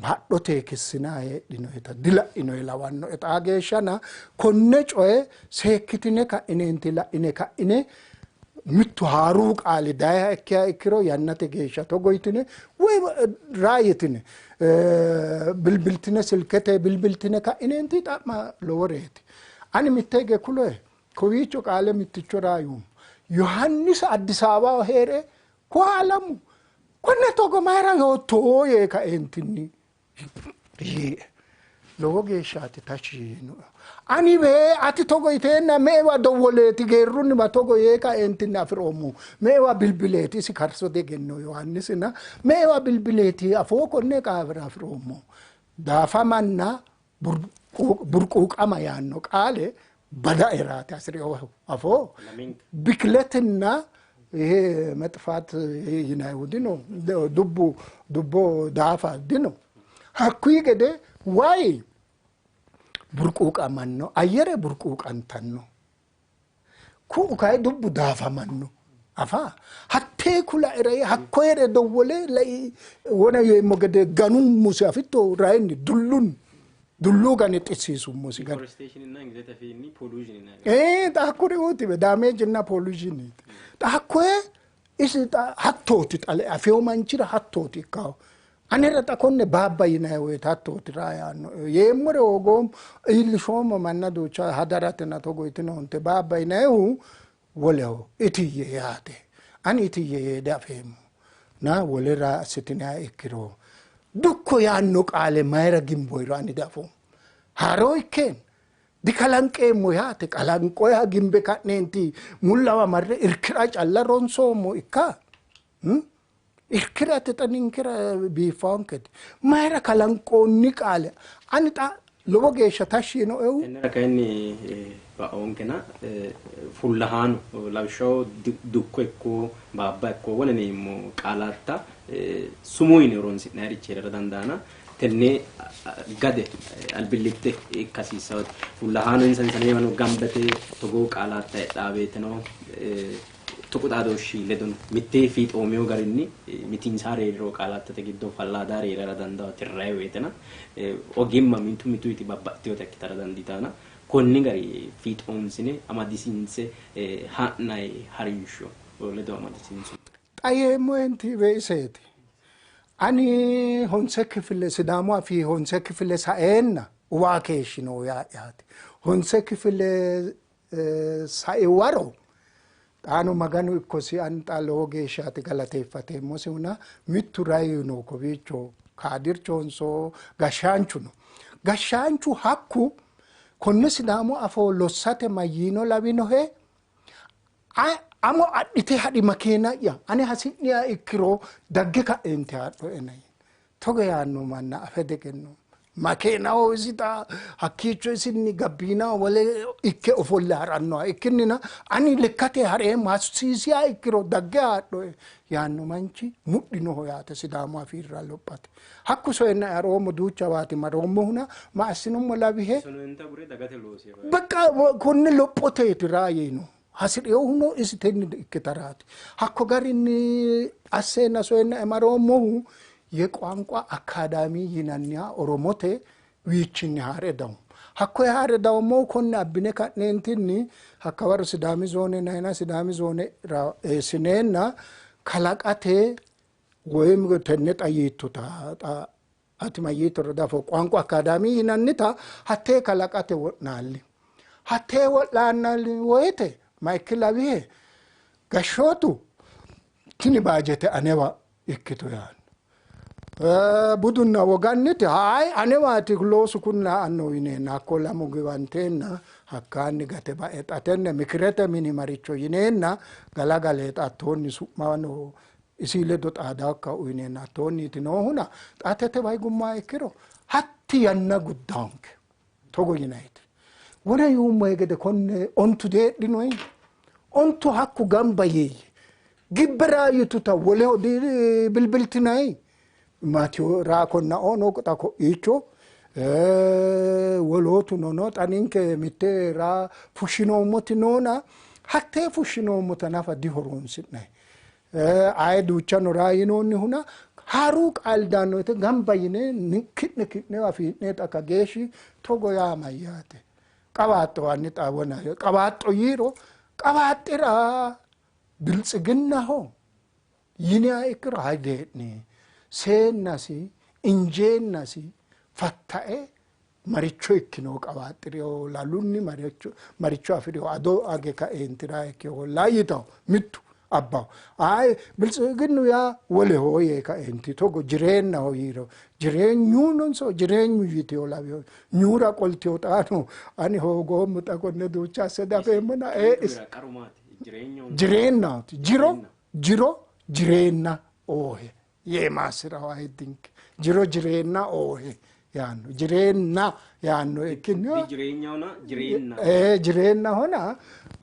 hadhote kissinaa heedhinoyita dila'inoyi lawannoe xaa geeshshana konne coye seekkitine ka'ineenti la'ine ka'ine mittu haaruu qaali dayiha ikkiha ikkiro yannate geeshsha togo yitine woy raayitine bilbiltine silkete bilbiltine ka'inenti xa'ma loworeeti. Ani mitte hige kuloye kowiicho qaale mitticho raayuummo. Yohaannis Addis Ababaho hee're koalamu konne togo mayira yootto yee kaeentinni yiie. Lowo geeshshaati tashshi yiinoe. Ani bee ati togo yiteenna me'ewa dowwoleeti geerrunniwa togo yee kaeentinni afi'roommohu. Me'ewa bilbileeti isi karso diegenno Yohaannisina me'ewa bilbileeti afoo konne qaafira afi'roommohu. Daafamanna burquuqama yaanno qaale badaeraati hasi'reeho afoo bikletinna ይሄ መጥፋት ይናዩ ድኖ ዱቡ ዱቦ ዳፋ ድኖ hakkuyi gede wayi burquuqamanno ayyere burquuqantanno ku'u kayi dubbu daafamanno afa hattee kulaera hakkoyere dowwole lai wona yeemmo gede ganummusi afitto rayinni dullunni dulluu gane xissiisummosi gane xa hakkuriuuti daameejinna pollushiniiti xa hakkoye isi hattooti xale afeyo manchira hattooti ikkawo. Anera xa konne baabba yinanni woyte hattooti raa yaanno yeemmore hoogoommo iillishoommo manna duucha hadaratenna togo yitinoonte baabba yinannihu woleho itiyye yaate. Ani itiyye yee diafeemmo na wole raa assitiniha ikkiro dukko yaanno qaale mayira gimboyiro ani diafoommo. Haaroo ikkeen dikalanqeemmo yaate qalanqoya gimbe ka'neenti mullawa marre irkira calla ronsoommo ikka. Irkirate xa ninkera biiffaankete mayira kalanqoonni qaale ani xa lowo geeshsha tashshi yiinoehu
Tennera kayinni ba'oonkena fullahaano lawishshaho dukko ikko baabba ikko wole neemmo qaalatta sumuu yine horonsi'nayirichi heerara dandaana tenne gade albillitte ikka hasiissawote fullahaano insa insaneewano gambate togoo qaalatta hedhaabeeteno tuqu xaadooshshi ledo mitte fiixoomiyo garinni mitiinsaa reeriro qaalattate giddo fallaadaa reerara danda'a tirrayi woytena ogimma mitu mituyti babbaxxiteyoota ikkitara dandiitaana konni gari fiixoonsine amadisiinse ha'nayi harinsho ledo amadisiinso.
Xa yeemmo enti iseeti. Ani honse kifile Sidaamu afii honse kifile saeenna uwaa keeshshino yaate. Honse kifile sae waro xaano Maganu ikkosi ani xa lowo geeshshaati galateeffateemmosihuna mittu rayi no kowiicho kaadirchonso gashshaanchu no. Gashshaanchu hakku konne Sidaamu afoo lossate mayyiino lawinohe amo adhite hadhi makeena'ya ane hasi'niha ikkiro dagge ka'eente haadhoena togo yaanno manna afe degenno. Makeenaho isi xa hakkiicho isinni gabbiinaho wole ikke ofolle harannoha ikkinnina ani lekkate hareemmo hasiisiha ikkiro dagge haadhoe yaanno manchi mudhinoho yaate Sidaamu afiirra lophate. Hakku soyenna haroommo duuchawaati maroommohuna ma assinummo lawihe bakka konne lophoteeti raa yiino. Hasi'rinohuno isi tenni ikkitaraati. Hakko garinni asseenna soyenna maroommohu የቋንቋ አካዳሚ yinanniha Oromote wiichinni haare dawummo. Hakkoye haare dawummohu konne abbine ka'neentinni hakkawaro Sidaami zoone nayina Sidaami zoone eessineenna kalaqate woyim tenne xa yiittota xa ati mayyiittoro dafo ቋንቋ አካዳሚ yinannita hattee kalaqate wo'naalli. Hattee wo'naallani woyte ma ikki lawihe gashshootu tini baajete anewa ikkitu yaanno. Budunna woganniti hayi anewaati loosu kunna anno yineenna hakko lamu giwanteenna hakkaanni gate ba'e xa tenne mikirete mini maricho yineenna galagale xa hattoonni su'mano isi ledo xaadaakka uyineenna hattoonniiti noohuna xa tete higummaha ikkiro hatti yanna guddaanke togo yinayiti. Wona yuummohe gede konne ontu deedhinoyi ontu hakku gamba yeeyye gibbe raa yituta woleho bilbiltinayi Maatiyo raakonna ono xa ko'iicho wolootuno no xa ninke mitte raa fushshinoommoti noona hattee fushshinoommota nafa dihoroonsi'nayi. Aye duuchano raa yinoonnihuna haaruu qaali daanno woyte gamba yine ki'ne ki'ne afii'ne xa kageeshshi togo yaa mayyaate. Qawaaxxo anni xa wona qawaaxxo yiiro qawaaxxira biltsiginnaho yiniha ikkiro hayi dee'ni. Seennasi injeennasi fatta'e maricho ikkino qawaaxxireyo lalunni maricho afireyo ado age ka'eentira ikkeyo laayitawo mittu abbaho. Ayi biltsiginnu yaa woleho yee ka'eenti togo jireennaho yiiro jireenyunonso jireenyu yiteyo lawiyo nyuura qolteyo xaano ani hoogoommo xa konne duucha asse dafeemmona jireennaati jiro jiro jireenna oohe yee maassiraho ayiddinke jiro jireenna oohe yaanno jireenna yaanno ikkinni jireennahona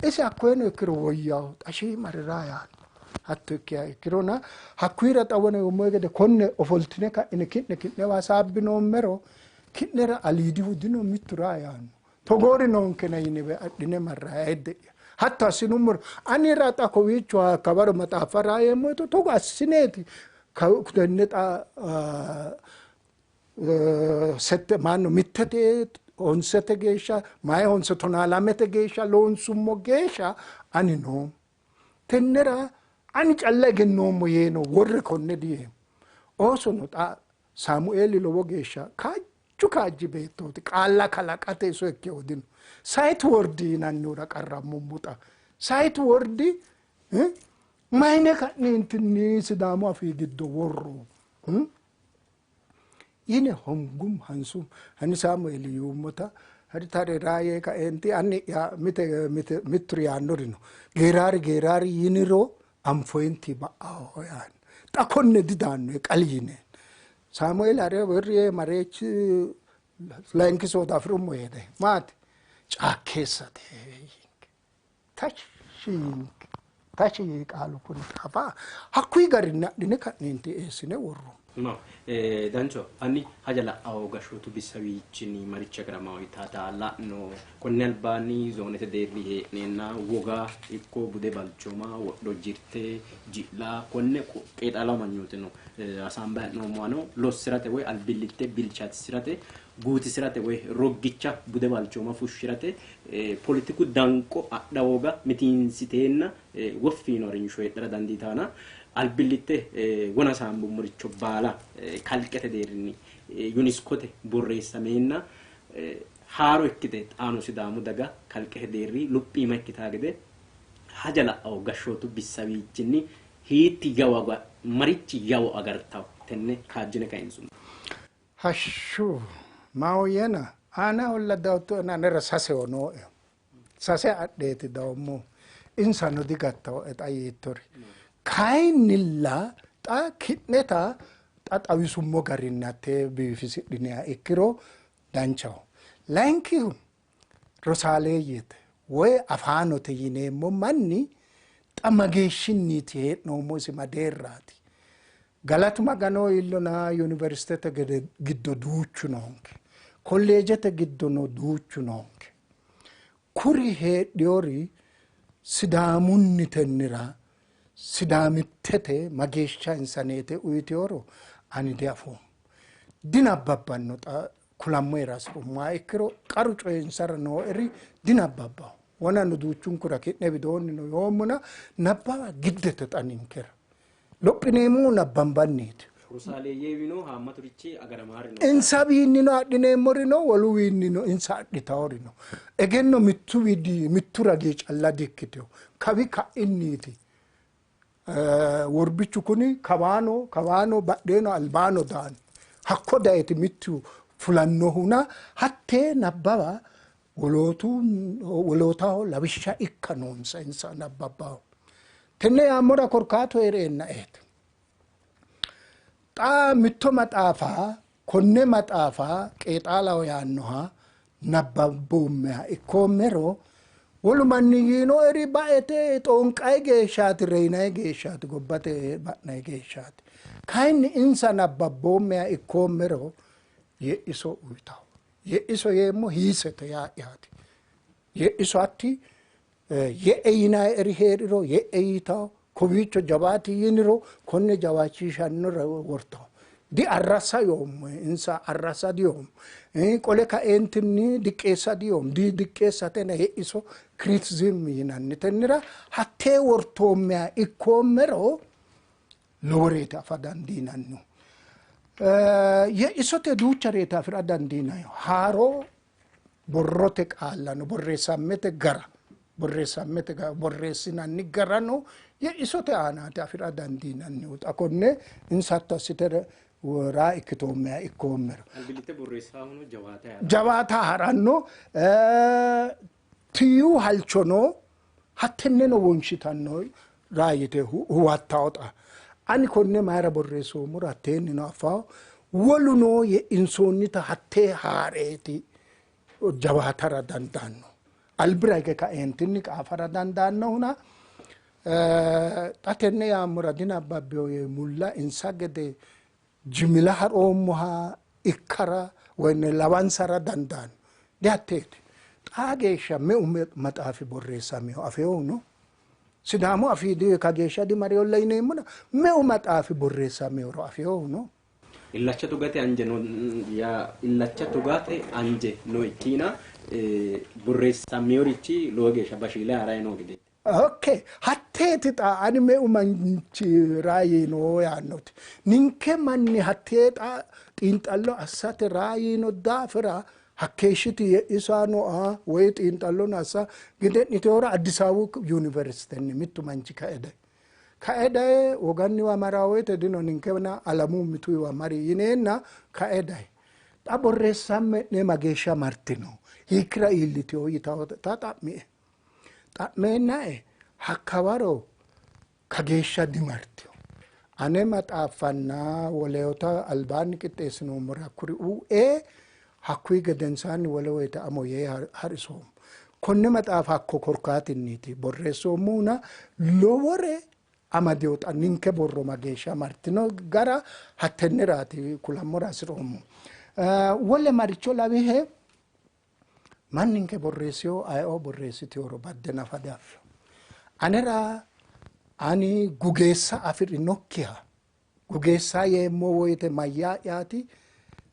isi hakkoyeno ikkiro woyyaho xa shiimarira yaanno hatto ikkiha ikkirona hakkuyira xa wona yuummohe gede konne ofoltine ka'ine ki'ne ki'newa hasaabbinoommero ki'nera aliidihu dino mittu raa yaanno togoori noonkena yine adhine marrayi ayidde'ya hatto assinummoro anira xa kowiicho hakkawaro maxaaffa raa yeemmo woyte togo assineeti tenne xa sette maanno mittete honsete geeshsha mayi honse tonaa lamete geeshsha loonsummo geeshsha ani noommo. Tennera ani calla egennoommo yee no worre konne diyeemmo. Oosono xa Saamueeli lowo geeshsha kaajju kaajji beettooti. Qaalla kalaqate iso ikke dino. Sight word yinannihura qarrammummo xa. Sight word mayine ka'neentinni Sidaamu afii giddo worro yine hongum hansum hani Saamueeli yuummota hari tare raayee kaeenti anni'ya mite mite mitturi yaannori no. Geeraari geeraari yiniro anfoyinti ba'aho yaanno. Xa konne didaanno qali yineen. Saamueeli hare wirri yee mareechi layinki soodo afi'rummo yee dayi. Maati? Caakkeessate yiinke. Tashshi yiinke. Tashshi yii qaalu kuni xafa. Hakkuyi garinni adhine ka'neenti eessine worrummo.
No, dancho anni haja la'awo gashshootu bissawiichinni maricha garamaho yitaata la'no konne albaanni zoonete deerri hee'neenna woga ikko bude balchooma wodho jirte ji'la konne qeexaalaho manyoote no hasaambayi hee'noommohano lossirate woy albillitte bilchaatisirate guutisirate woy roggicha bude balchooma fushshirate politiku danqo adha woga mitiinsiteenna woffi yino harinsho heedhara dandiitaana albillitte wona saambummoricho baala kalqete deerrinni UNESCO-te borreessameenna haaro ikkite xaano Sidaamu daga kalqete deerri luphiima ikkitaa gede haja la'awo gashshootu bissawiichinni hiitti yawo marichi yawo agartawo tenne kaajjine kayinsummo.
Hashshu maahoyyena aanaholla dawottoena anera saseho nooe. Sase adheeti dawommohu. Insano digattawoe xa yiittori. Kayinnilla xa ki'neta xa xawisummo garinni hattee biifisidhiniha ikkiro danchaho. Layinkihu rosaaleeyyete woy afaanote yineemmo manni xa mageeshshinniiti hee'noommo isi madeerraati. Galatu Maganoho iillona yuniversitete giddo duuchu noonke. Kolleejete giddono duuchu noonke. Kuri heedhiyori Sidaamunnitennira Sidaamittete mageeshsha insaneete uyitiyoro ani diafoommo. Dinabbabbanno xa kulammoera hasi'rummoha ikkiro qaru coyi insara nooeri dinabbabbaho. Wonano duuchunkura ki'ne widoonni no yoommona nabbawa giddete xa ninkera. Lophineemmohu nabbambanniiti.
Rosaaleeyyeewino haammaturichi agaramaari no.
Insawiinnino adhineemmori no, woluwiinnino insa adhitawori no. Egenno mittu widi mittu ragi calla dikkiteyo. Kawi ka'inniiti. Worbichu kuni kawaano kawaano badheeno albaano daanno. Hakko dayeti mittu fulannohuna hattee nabbawa wolootu wolootaho lawishsha ikka noonsa insa nabbabbaho. Tenne yaammora korkaatu hee'reennaeeti. Xa mitto maxaafa konne maxaafa qeexaalaho yaannoha nabbabboommeha ikkoommero wolu manni yiinoeri baete xoonqayi geeshshaati reyinayi geeshshaati gobbate ba'nayi geeshshaati. Kayinni insa nabbabboommeha ikkoommero ye'iso uyitawo. Ye'iso yeemmo hiisete yaa'yaati. Ye'iso hatti ye'e yinayi hee'riro ye'e yitawo. Kowiicho jawaati yiniro konne jawaachishannore wortawo. Di arrassa yoommo insa arrassa diyoommo. Qole kaeentinni diqqeessa diyoommo. Di diqqeessatena ye'iso criticism yinanni tennira hattee wortoommeha ikkoommero loworeeti afa dandiinannihu. Ye'isote duuchareeti afi'ra dandiinannihu. Haaro borrote qaallano borreessammete gara borreessammete gara borreessinanni garano ye'isote aanaati afi'ra dandiinannihu. Xa konne insa hatto assite raa ikkitoommeha ikkoommero.
Albillitte borreessaahuno jawaata yaate.
Jawaata haranno tiyu halchono hattenneno wonshitanno raa yite huwattawo xa. Ani konne mayira borreessoommoro hatteennino affawo. Woluno ye'insoonnita hattee haareeti jawaatara dandaanno. Albira hige kaeentinni qaafara dandaannohuna xa tenne yaammora dinabbabbeyo yee mulla insa gede jimila ha'roommoha ikkara woy lawansara dandaanno. Dihatteeti. Xaa geeshsha meu maxaafi borreessameho afeyohu no? Sidaamu afii kageeshsha dimareyolla yineemmona meu maxaafi borreessamehoro afeyohu no?
Illacha tugate anje no yaa illacha tugate anje no ikkiina borreessameyorichi lowo geeshsha bashiile harayi noo gedeeti.
Okay, hatteeti xa ani meu manchi raayiino yaannoti ninke manni hattee xa xiinxallo assate raayiino daafira hakkeeshshiti ye'isano a woy xiinxallono assa gede'niteora Addis Ababu yuniversitenni mittu manchi kae dayi. Kae daye woganniwa maraa woyte dino ninkena Alamu mituyiwa mari yineenna kae dayi. Xa borreessamme'ne mageeshsha martino hiikkira iilliteyo yitawota xa'mie. Xa'meennae hakkawaro kageeshsha dimartino. Ane maxaaffanna woleota albaanni qixxeessinoommore hakkuri u'ee hakkuyi gedensaanni wole woyte amo yee harisoommo. Konne maxaafa hakko korkaatinniiti borreessoommohuna lowore amadeyo xa ninke borro mageeshsha martino gara hattenneraati kulammora hasiroommo. Wole maricho lawihe manninke borreessiyo ayeoo borreessiteyoro badde nafa diaffino. Anera ani gugeessa afi'rinokkiha gugeessa yeemmo woyte mayyaa'yaati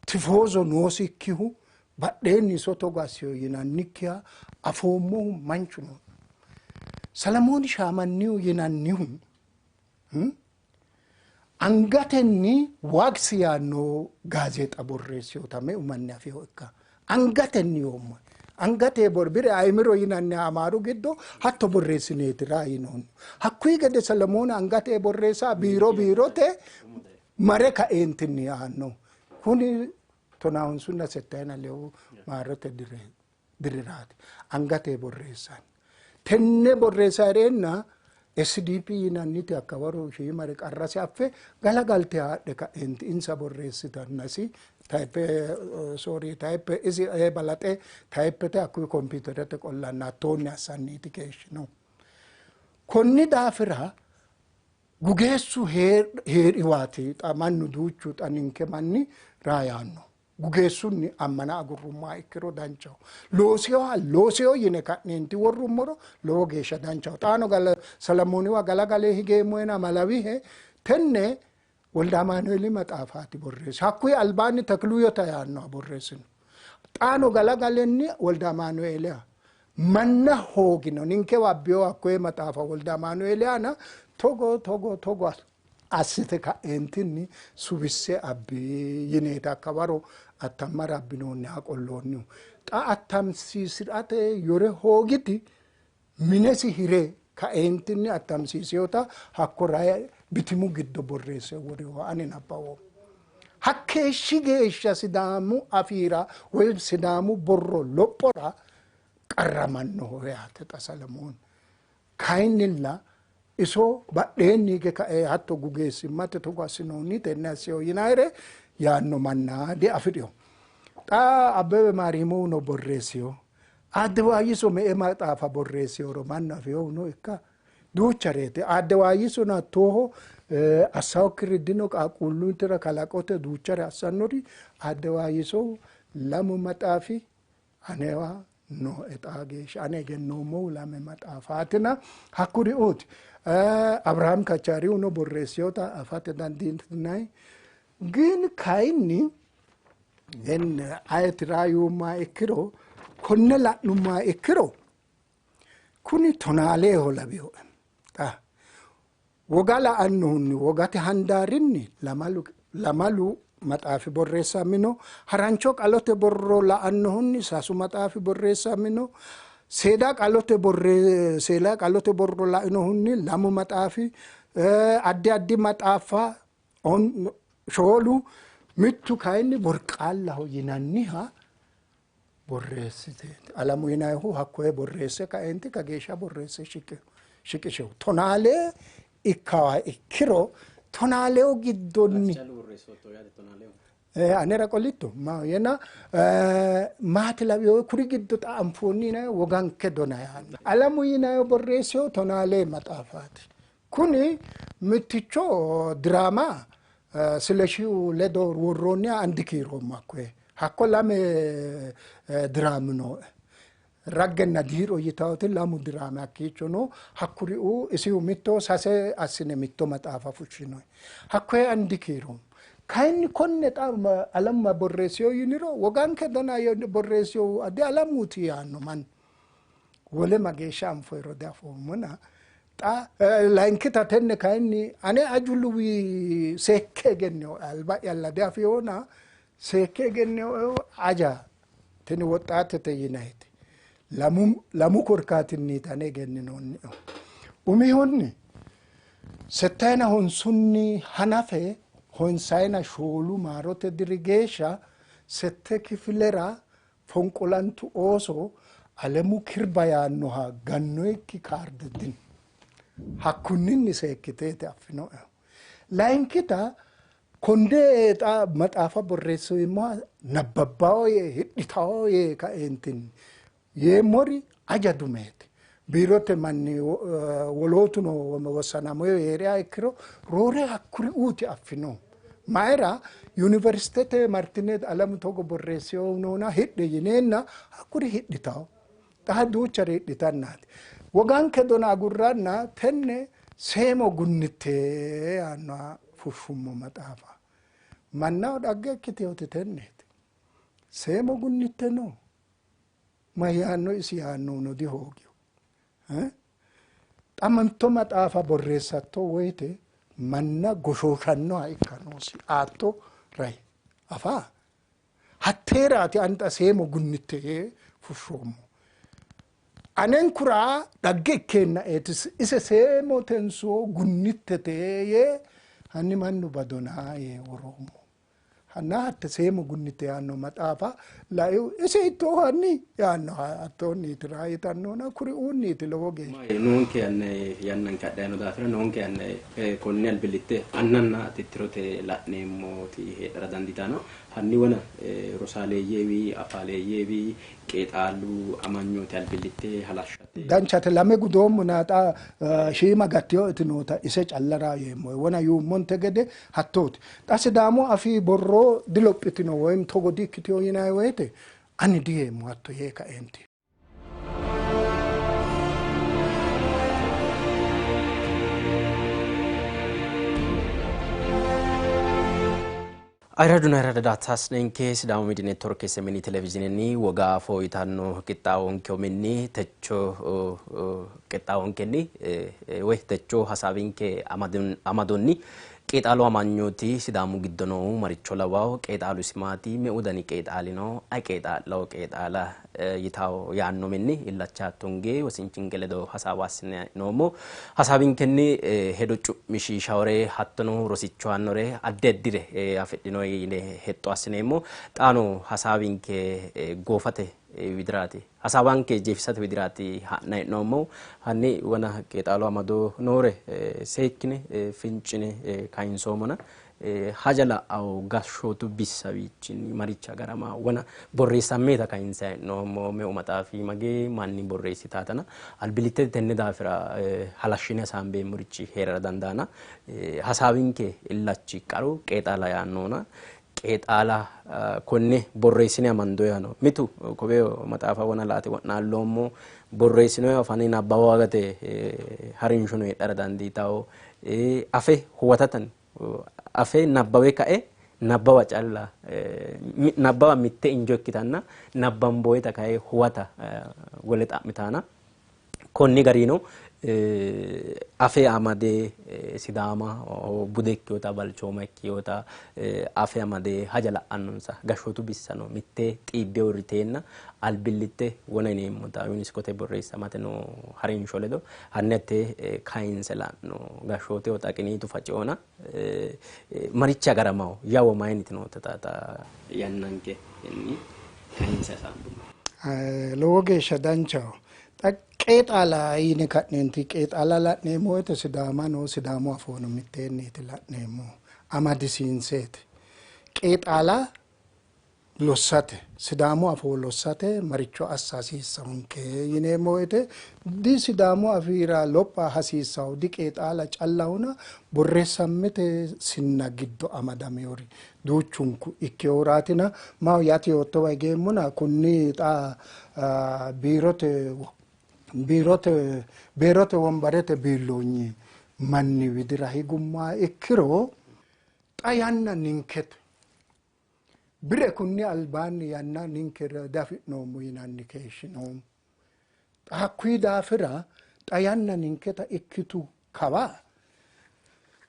tifoozo noosikkihu badheenni iso togo assiyo yinannikkiha afoommohu manchu no. Salamooni Shaamannihu yinannihu angatenni waagsi yaanno gaazeexa borreessiyota meu manni afiyo ikka angatenni yoommo angate bire ayimiro yinanni amaaru giddo hatto borreessineeti raayinoonni hakkuyi gede Salamooni angate borreessa biiro biirote mare kaeentinni yaanno kuni tonahunsunna settayina lewu maarote diriraati angate borreessanni tenne borreessa hereenna SDP yinanniti hakkawaro shiimare qarrase affe galagalte haadhe ka'eenti insa borreessitannasi taype soori taype isi balaxe taypete hakkuyi kompiuterete qollanna hattoonni assanniiti keeshshino. Konni daafira gugeessu heeriwaati xa mannu duuchu xa ninke manni raayaanno. Gugeessunni ammana agurrummoha ikkiro danchaho. Looseyoha looseyo yine ka'neenti worrummoro lowo geeshsha danchaho. Xaano Salamooniwa galagalee higeemmoena malawihe tenne Wolde Amaanueeli maxaafaati borreessi. Hakkuyi albaanni Tekluyota yaannoha borreessino. Xaano galagalenni Wolde Amaanueeliha manna hoogino ninkewa abbiyo hakkoye maxaafa Wolde Amaanueelihana togo togo togo assite ka'eentinni suwisse abbi yineeti hakkawaro attammara abbinoonniha qolloonnihu. Xa attamsiisirate yore hoogiti minesi hire ka'eentinni attamsiisiyota hakko raye bitimu giddo borreesse woriho ani nabbawoommo. Hakkeeshshi geeshsha Sidaamu afiira woy Sidaamu borro lophora qarramannoho yaate xa Salamooni. Kayinnilla iso badheenni hige kae hatto gugeessimmate togo assinoonni tenne assiyo yinayire yaanno manna diafidhino. Xa Abbebe Maariimohuno borreessiyo. Addewaayiso me''e maxaafa borreessiyoro mannu afiyohuno ikka duuchareeti. Addewaayisono hattooho assawokkiri dino qaaqquulluntira kalaqote duuchare assannori Addewaayiso lamu maxaafi anewa nooe xaa geeshsha ane egennoommohu lame maxaafaatina hakkuri uti. Abrahaam Kachaarihuno borreessiyota afate dandiinay. Gin kayinni ayeti raayuummaa ikkiro konne la'nummaa ikkiro kuni tonaaleeho lawiyoe. Xa woga la'annohunni wogate handaarinni lamalu maxaafi borreessamino, harancho qalote borro la'annohunni sasu maxaafi borreessamino, seeda qalote borre seeda qalote borro la'inohunni lamu maxaafi, addi addi maxaafa shoolu, mittu kayinni borqaallaho yinanniha borreessite Alamu yinayihu hakkoye borreesse kaenti kageeshsha borreesse shiqishehu tonaale ikkawa ikkiro tonaaleo giddonni anera qolitto yena maati lawiyo kuri giddo xa anfoonni yinayo woganke dona yaanno Alamu yinayo borreesseyo tonaale maxaafaati. Kuni mitticho diraama Sileshiu ledo worroonniha andi kiiroommo hakkoye hakko lame diraami nooe. Raggenna diiro yitawoti lamu diraami hakkiicho no hakkuriu isihu mitto sase assine mitto maxaafa fushshinoe hakkoye andi kiiroommo. Kayinni konne xa Alamu borreessiyo yiniro woganke dona borreessiyo adi Alamuuti yaanno mannu. Wole mageeshsha anfoyiro diafoommona xa layinkita tenne kayinni ane ajuluwi seekke egenneho alba'yalla diafeyoona seekke egenneho aja tini woxxaatete yinayite lamu korkaatinniiti ane egenninoonniehu. Umihunni 75 hanafe 54 maarote diri geeshsha 6 kifilera fonqolantu ooso Alemu Kirba yaannoha gannoyikki kaarde dino. Hakkunninni seekkiteeti affinoehu. Layinkita konne xa maxaafa borreesseemmoha nabbabbawo yee hidhitawo yee kaeentinni yeemmori aja dumeeti. Biirote manni wolootuno wossanamoyo heeriha ikkiro roore hakkuri uuti affinohu. Mayira yuniversitete martine Alemu togo borreesseyohu noona hidhe yineenna hakkuri hidhitawo. Xa duuchare hidhitannaati. Woganke dona agurranna tenne seemo gunnitte yaannoha fushshummo maxaafa. Mannaho dhagge ikkiteyooti tenneeti. Seemo gunnitte no. Mayyaanno isi yaannohuno dihoogiyo. Xa mitto maxaafa borreessatto woyite manna goshooshannoha ikka noosi aatto rayi afa hatteeraati ani xa seemo gunnitte yee fushshoommo. Anenkura dhagge ikkeennaeeti ise seemo tenso gunnittete yee hanni mannu badona yee woroommo. Hanna hatte seemo gunnitte yaanno maxaafa laihu ise hiittooho hanni yaanno hattoonniiti raa yitannona kuri uunniiti lowo geeshsha.
Noonke yannanke adhanno daafira noonke yanna konne albillitte annanna tittirote la'neemmoti heedhara dandiitanno. Hanni wona rosaaleeyyeewi afaaleeyyeewi qeexaalu amanyooti albillitte halashshate.
Danchate lame gudoommo naaxa shiima gattiyo itinoota ise callara yeemmo wona yuummonte gede hattooti. Xa Sidaamu afii borro dilophitino woyim togo dikkitiyo yinayi woyite ani diyeemmo hatto yee kaeenti.
Ayirraduna ayirrada daataasnenke Sidaamu Miidiyu Neetworke SMN televizhiinenni woga fooyitanno qixxaawonke techo qixxaawonkenni woy techo hasaawinke amadonni qeexaalu amanyooti Sidaamu giddo noohu maricho lawawo qeexaalu isimaati meu dani qeexaalino ay qeexaa'lawo qeexaala yitawo yaanno minni illacha tunge wosinchinke ledo hasaawa assine noommo hasaawinkenni hedo cu'mishiishawore hattono rosicho aannore addi addire afidhino yine hexxo assineemmo xaano hasaawinke goofate widiraati hasaawanke jeefisate widiraati ha'nayi noommohu hanni wona qeexaalu amado noore seekkine fincine kayinsoomona haja la'awo gashshootu bissawiichinni maricha garama wona borreessammeeta kayinsayi noommo meu maxaafi magee manni borreessitaatana albillittete tenne daafira halashshine hasaambeemmorichi heerara dandaana hasaawinke illachi qaru qeexaala yaannoona qeexaala konne borreessine amandoyano mitu kobeyo maxaafa wona laate wo'naalloommo borreessinoya afani nabbawa agate harinshono heedhara dandiitawo afe huwatatan afe nabbawe ka'e nabbawa calla nabbawa mitte injo ikkitanna nabbamboyita kae huwata wole xa'mitaana konni garino afe amade Sidaama bude ikkiyota balchooma ikkiyota afe amade haja la'annonsa gashshootu bissano mitte xiibbe uurriteenna albillitte wona yineemmota UNESCOte borreessamate noo harinsho ledo hanni hatte kayinse la'no gashshooteho xaqiniitu faciona marichi agaramawo yawo mayiniti noota xaaxa yannanke kayinse hasaambummo.
Lowo geeshsha danchaho. Qeexaala yine ka'neenti qeexaala la'neemmo woyte Sidaamano Sidaamu afoono mitteenniiti la'neemmo amadisiinseeti. Qeexaala lossate Sidaamu afoo lossate maricho assa hasiissawonke yineemmo woyte di Sidaamu afiira lopha hasiissawo di qeexaala callahuna borreessammete sinna giddo amadameyori duuchunku ikkeyoraatina maho yati yoottowa higeemmona kunni xa biirote wombarete biilloonyi manni widira higummaa ikkiro xa yanna ninkete bire kunni albaanni yanna ninkera diafi'noommo yinanni keeshshinoommo. Hakkuyi daafira xa yanna ninketa ikkitu kawa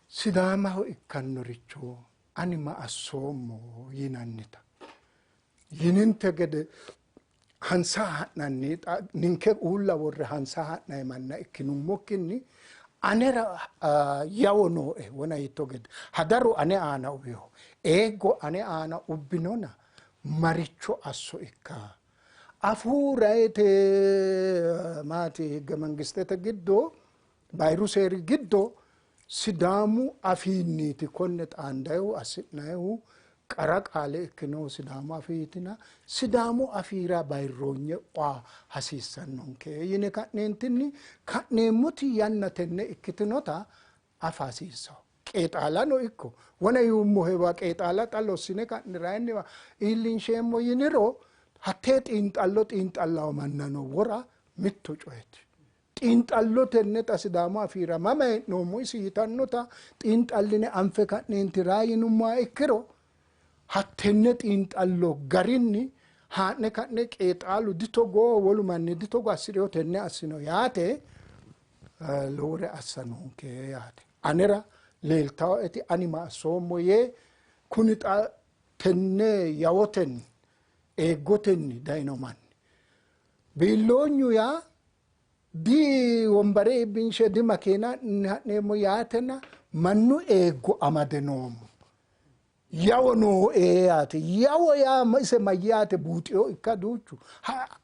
Sidaamaho ikkannoricho ani ma assoommo yinannita yininte gede hansa ha'nanni ninke uulla worre hansa ha'nayi manna ikkinummokkinni anera yawo nooe wona yitto gede hadaru ane aana uwiho eeggo ane aana ubbinona maricho asso ikka afuu rayite maati higge mangistete giddo bayiru seeri giddo Sidaamu afiinniiti konne xaandayihu assi'nayihu qara qaale ikkinohu Sidaamu afiitina Sidaamu afiira bayirroonye aa hasiissannonke yine ka'neentinni ka'neemmoti yanna tenne ikkitinota afa hasiissawo. Qeexaalano ikko wona yuummohewa qeexaala xa lossine ka'ne rayinniwa iillinsheemmo yiniro hattee xiinxallo xiinxallawo mannano wora mitto coyeeti. Xiinxallo tenne xa Sidaamu afiira mama hee'noommo isi yitannota xiinxalline anfe ka'neenti raa yinummoha ikkiro hattenne xiinxallo garinni haa'ne ka'ne qeexaalu ditogoo wolu manni ditogo assireyo tenne assino yaate lowore assa noonke yaate. Anera leeltawoeti ani ma assoommo yee kuni xa tenne yawotenni eeggotenni dayino manni biilloonyu yaa di wombare iibbinshe di makeena ha'neemmo yaatena mannu eeggo amade noommo yawo nooe yaate. Yawo yaa ise mayyaate buuxeo ikka duuchu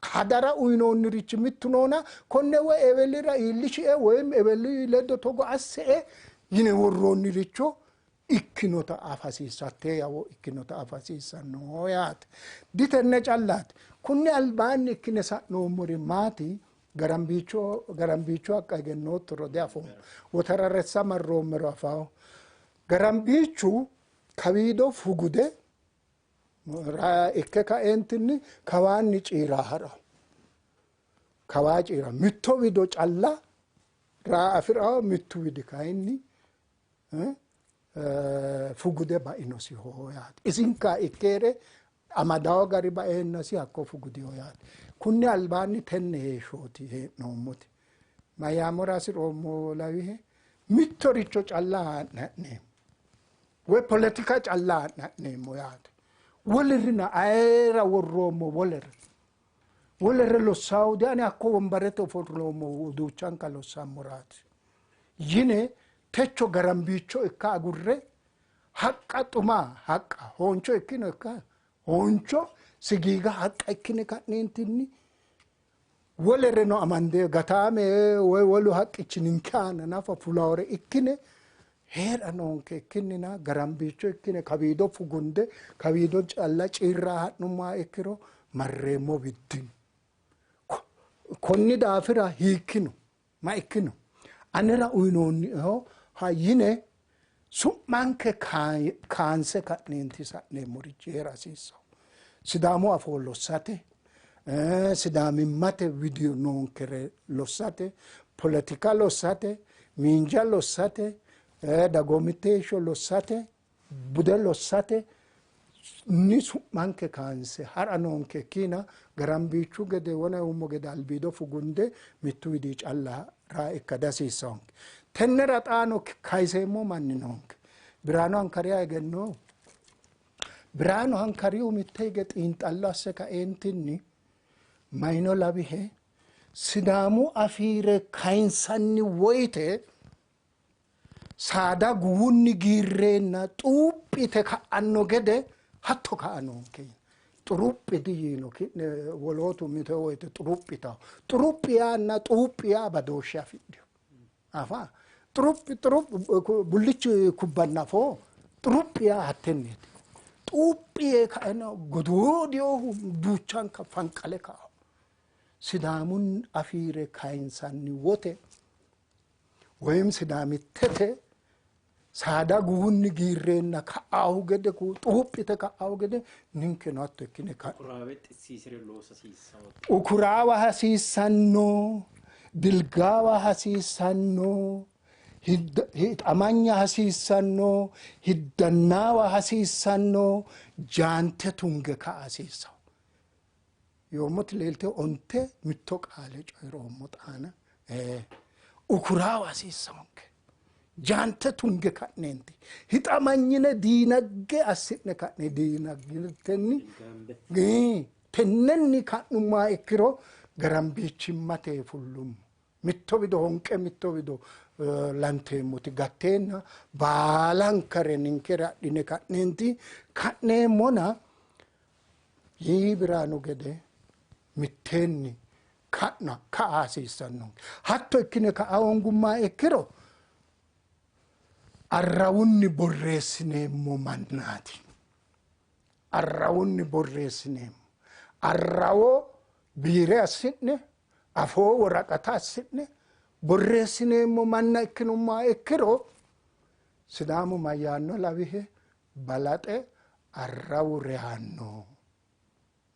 hadara uyinoonnirichi mittu noona konne woy ewelira iillishie woyim eweli ledo togo asse''e yine worroonniricho ikkinota afa hasiissa hattee yawo ikkinota afa hasiissanno yaate. Ditenne callaati kunni albaanni ikkine sa'noommori maati? Garambiicho garambiicho haqqa egennoottoro diafoommo wotararessa marroommero afawo garambiichu kawiido fugude ikke kaeentinni kawaanni ciiraa ha'rawo kawaa ciira mitto wido calla raa afirawo mittu widi kayinni fugude bainosiho yaate. Isinka ikkeere amadawo gari baeennasi hakko fugudiho yaate. Kunni albaanni tenne heeshshooti hee'noommoti mayyaamora hasi'roommo lawihe mittoricho calla haa'ne ha'neemmo woy poletika calla haa'ne ha'neemmo yaate. Wolirina ayera worroommo wolere wolere lossawu di ani hakko wombarete ofolloommo duuchanka lossammoraati yine techo garambiicho ikka agurre haqqa xuma haqqa hooncho ikkino ikka hooncho sigiiga haqqa ikkine ka'neentinni wolereno amande gataame woy wolu haqqichi ninke aana nafa fulawore ikkine hee'ra noonke ikkinnina garambiicho ikkine kawiido fugunde kawiido calla ciirraa ha'nummoha ikkiro marreemmo biddino. Konni daafira hiikkino ma ikkino anera uyinoonniho ha yine su'manke kaanse ka'neenti sa'neemmorichi heera hasiissawo. Sidaamu afoo lossate sidaamimmate widi noonkere lossate poletika lossate miinja lossate dagoomitte heeshsho lossate bude lossate ni su'manke kaanse ha'ra noonke ikkina garambiichu gede wona uummo gede albiido fugunde mittu widi calla raa ikka dihasiissawonke. Tennera xaano kayiseemmo manni noonke. Biraanu Hankariya egenno Biraanu Hankariyu mitte hige xiinxallo asse kaeentinni mayino lawihe Sidaamu afiire kayinsanni woyite saada guwunni giirreenna xuuphite ka'anno gede hatto ka'a noonke. Xuruphi diyiino ki'ne wolootu mite woyite xuruphitawo. Xuruphi yaanna xuuphi yaa badooshshe afidhino. Afa xuruphi xuruphi bullichi kubbanna afoo xuruphi yaa hattenneeti. Xuuphi yee kaeno godoodiyohu duuchanka fanqale ka'awo. Sidaamun afiire kayinsanni wote woyim sidaamittete saada guwunni giirreenna ka'aahu gede xuuphite ka'aahu gede ninkeno hatto ikkine ukuraawa hasiissanno dilgaawa hasiissanno hixamanya hasiissanno hiddannaawa hasiissanno jaante tunge ka'a hasiissawo. Yoommoti leelte onte mitto qaale coyiroommo xaana ukuraawa hasiissanonke. Jaante tunge ka'neenti hixamanyine diinagge assi'ne ka'ne diinaggetenni tennenni ka'nummaa ikkiro garambiichimmate fullummo. Mitto wido honqe mitto wido lanteemmoti gatteenna baalankare ninkere adhine ka'neenti ka'neemmona yii Biraanu gede mitteenni ka'na ka'a hasiissannonke. Hatto ikkine ka'a hoongummaa ikkiro arrawunni borreessineemmo mannaati. Arrawunni borreessineemmo. Arrawo biire assi'ne afoo woraqata assi'ne borreessineemmo manna ikkinummaa ikkiro Sidaamu mayyaanno lawihe balaxe arrawu reyaanno.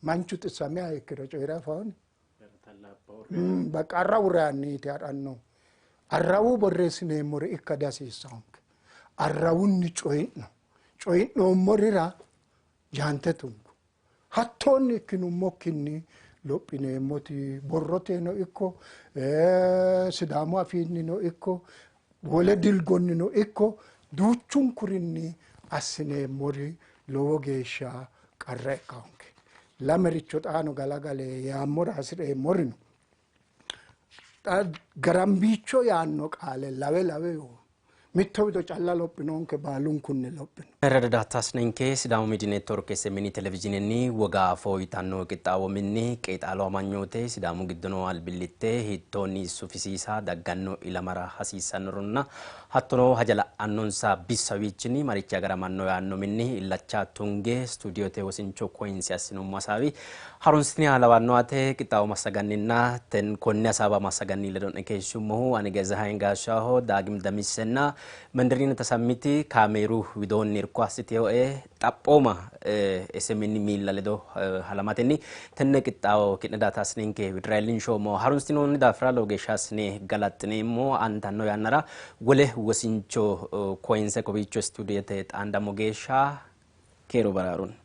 Manchu xissamiha ikkiro coyi're afaani bakka arrawu reyaanniiti hadhanno. Arrawu borreessineemmore ikka dihasiissanonke. Arrawunni coyi'no coyi'noommorira jaante tungu. Hattoonni ikkinummokkinni lophineemmoti borroteno ikko Sidaamu afiinnino ikko wole dilgonnino ikko duuchunkurinni assineemmori lowo geeshsha qarra ikkanke. Lamericho xaano galagale yaammora hasireemmori no. Garambiicho yaanno qaale lawe lawe yoo mitto wido calla lophinonke baalunkunni lophino.
ረዳታስነንኬ ሲዳሙ ሚዲ ኔትወርክ ኤስኤምኒ ቴሌቪዥንኒ ወጋ fooyitanno qixxaawo minni qeexaalo amanyoote Sidaamu giddono albillitte hiittoonni sufisiisa dagganno ilamara hasiissannoronna hattono haja la'annonsa bissawiichinni marichi agaramanno yaanno minni illacha tunge stuudiote wosincho koyinsi assinummo hasaawi harunsitini lawanno ate qixxaawo massaganninna konne hasaawa massaganni ledo'ne keeshshummohu ani Gezahayin Gaashshaho Daagim Damissenna Mendirina Tasammiti kaameeru widoonni irko assiteyoe xaphooma SMN miilla ledo halamatenni tenne qixxaawo ki'ne daataasininke widira iillinshoommo harunsitinoonni daafira lowo geeshsha assine galaxxineemmo aantanno yannara wole wosincho koyinse kowiicho stuudiote xaandammo geeshsha keeru baraarunni.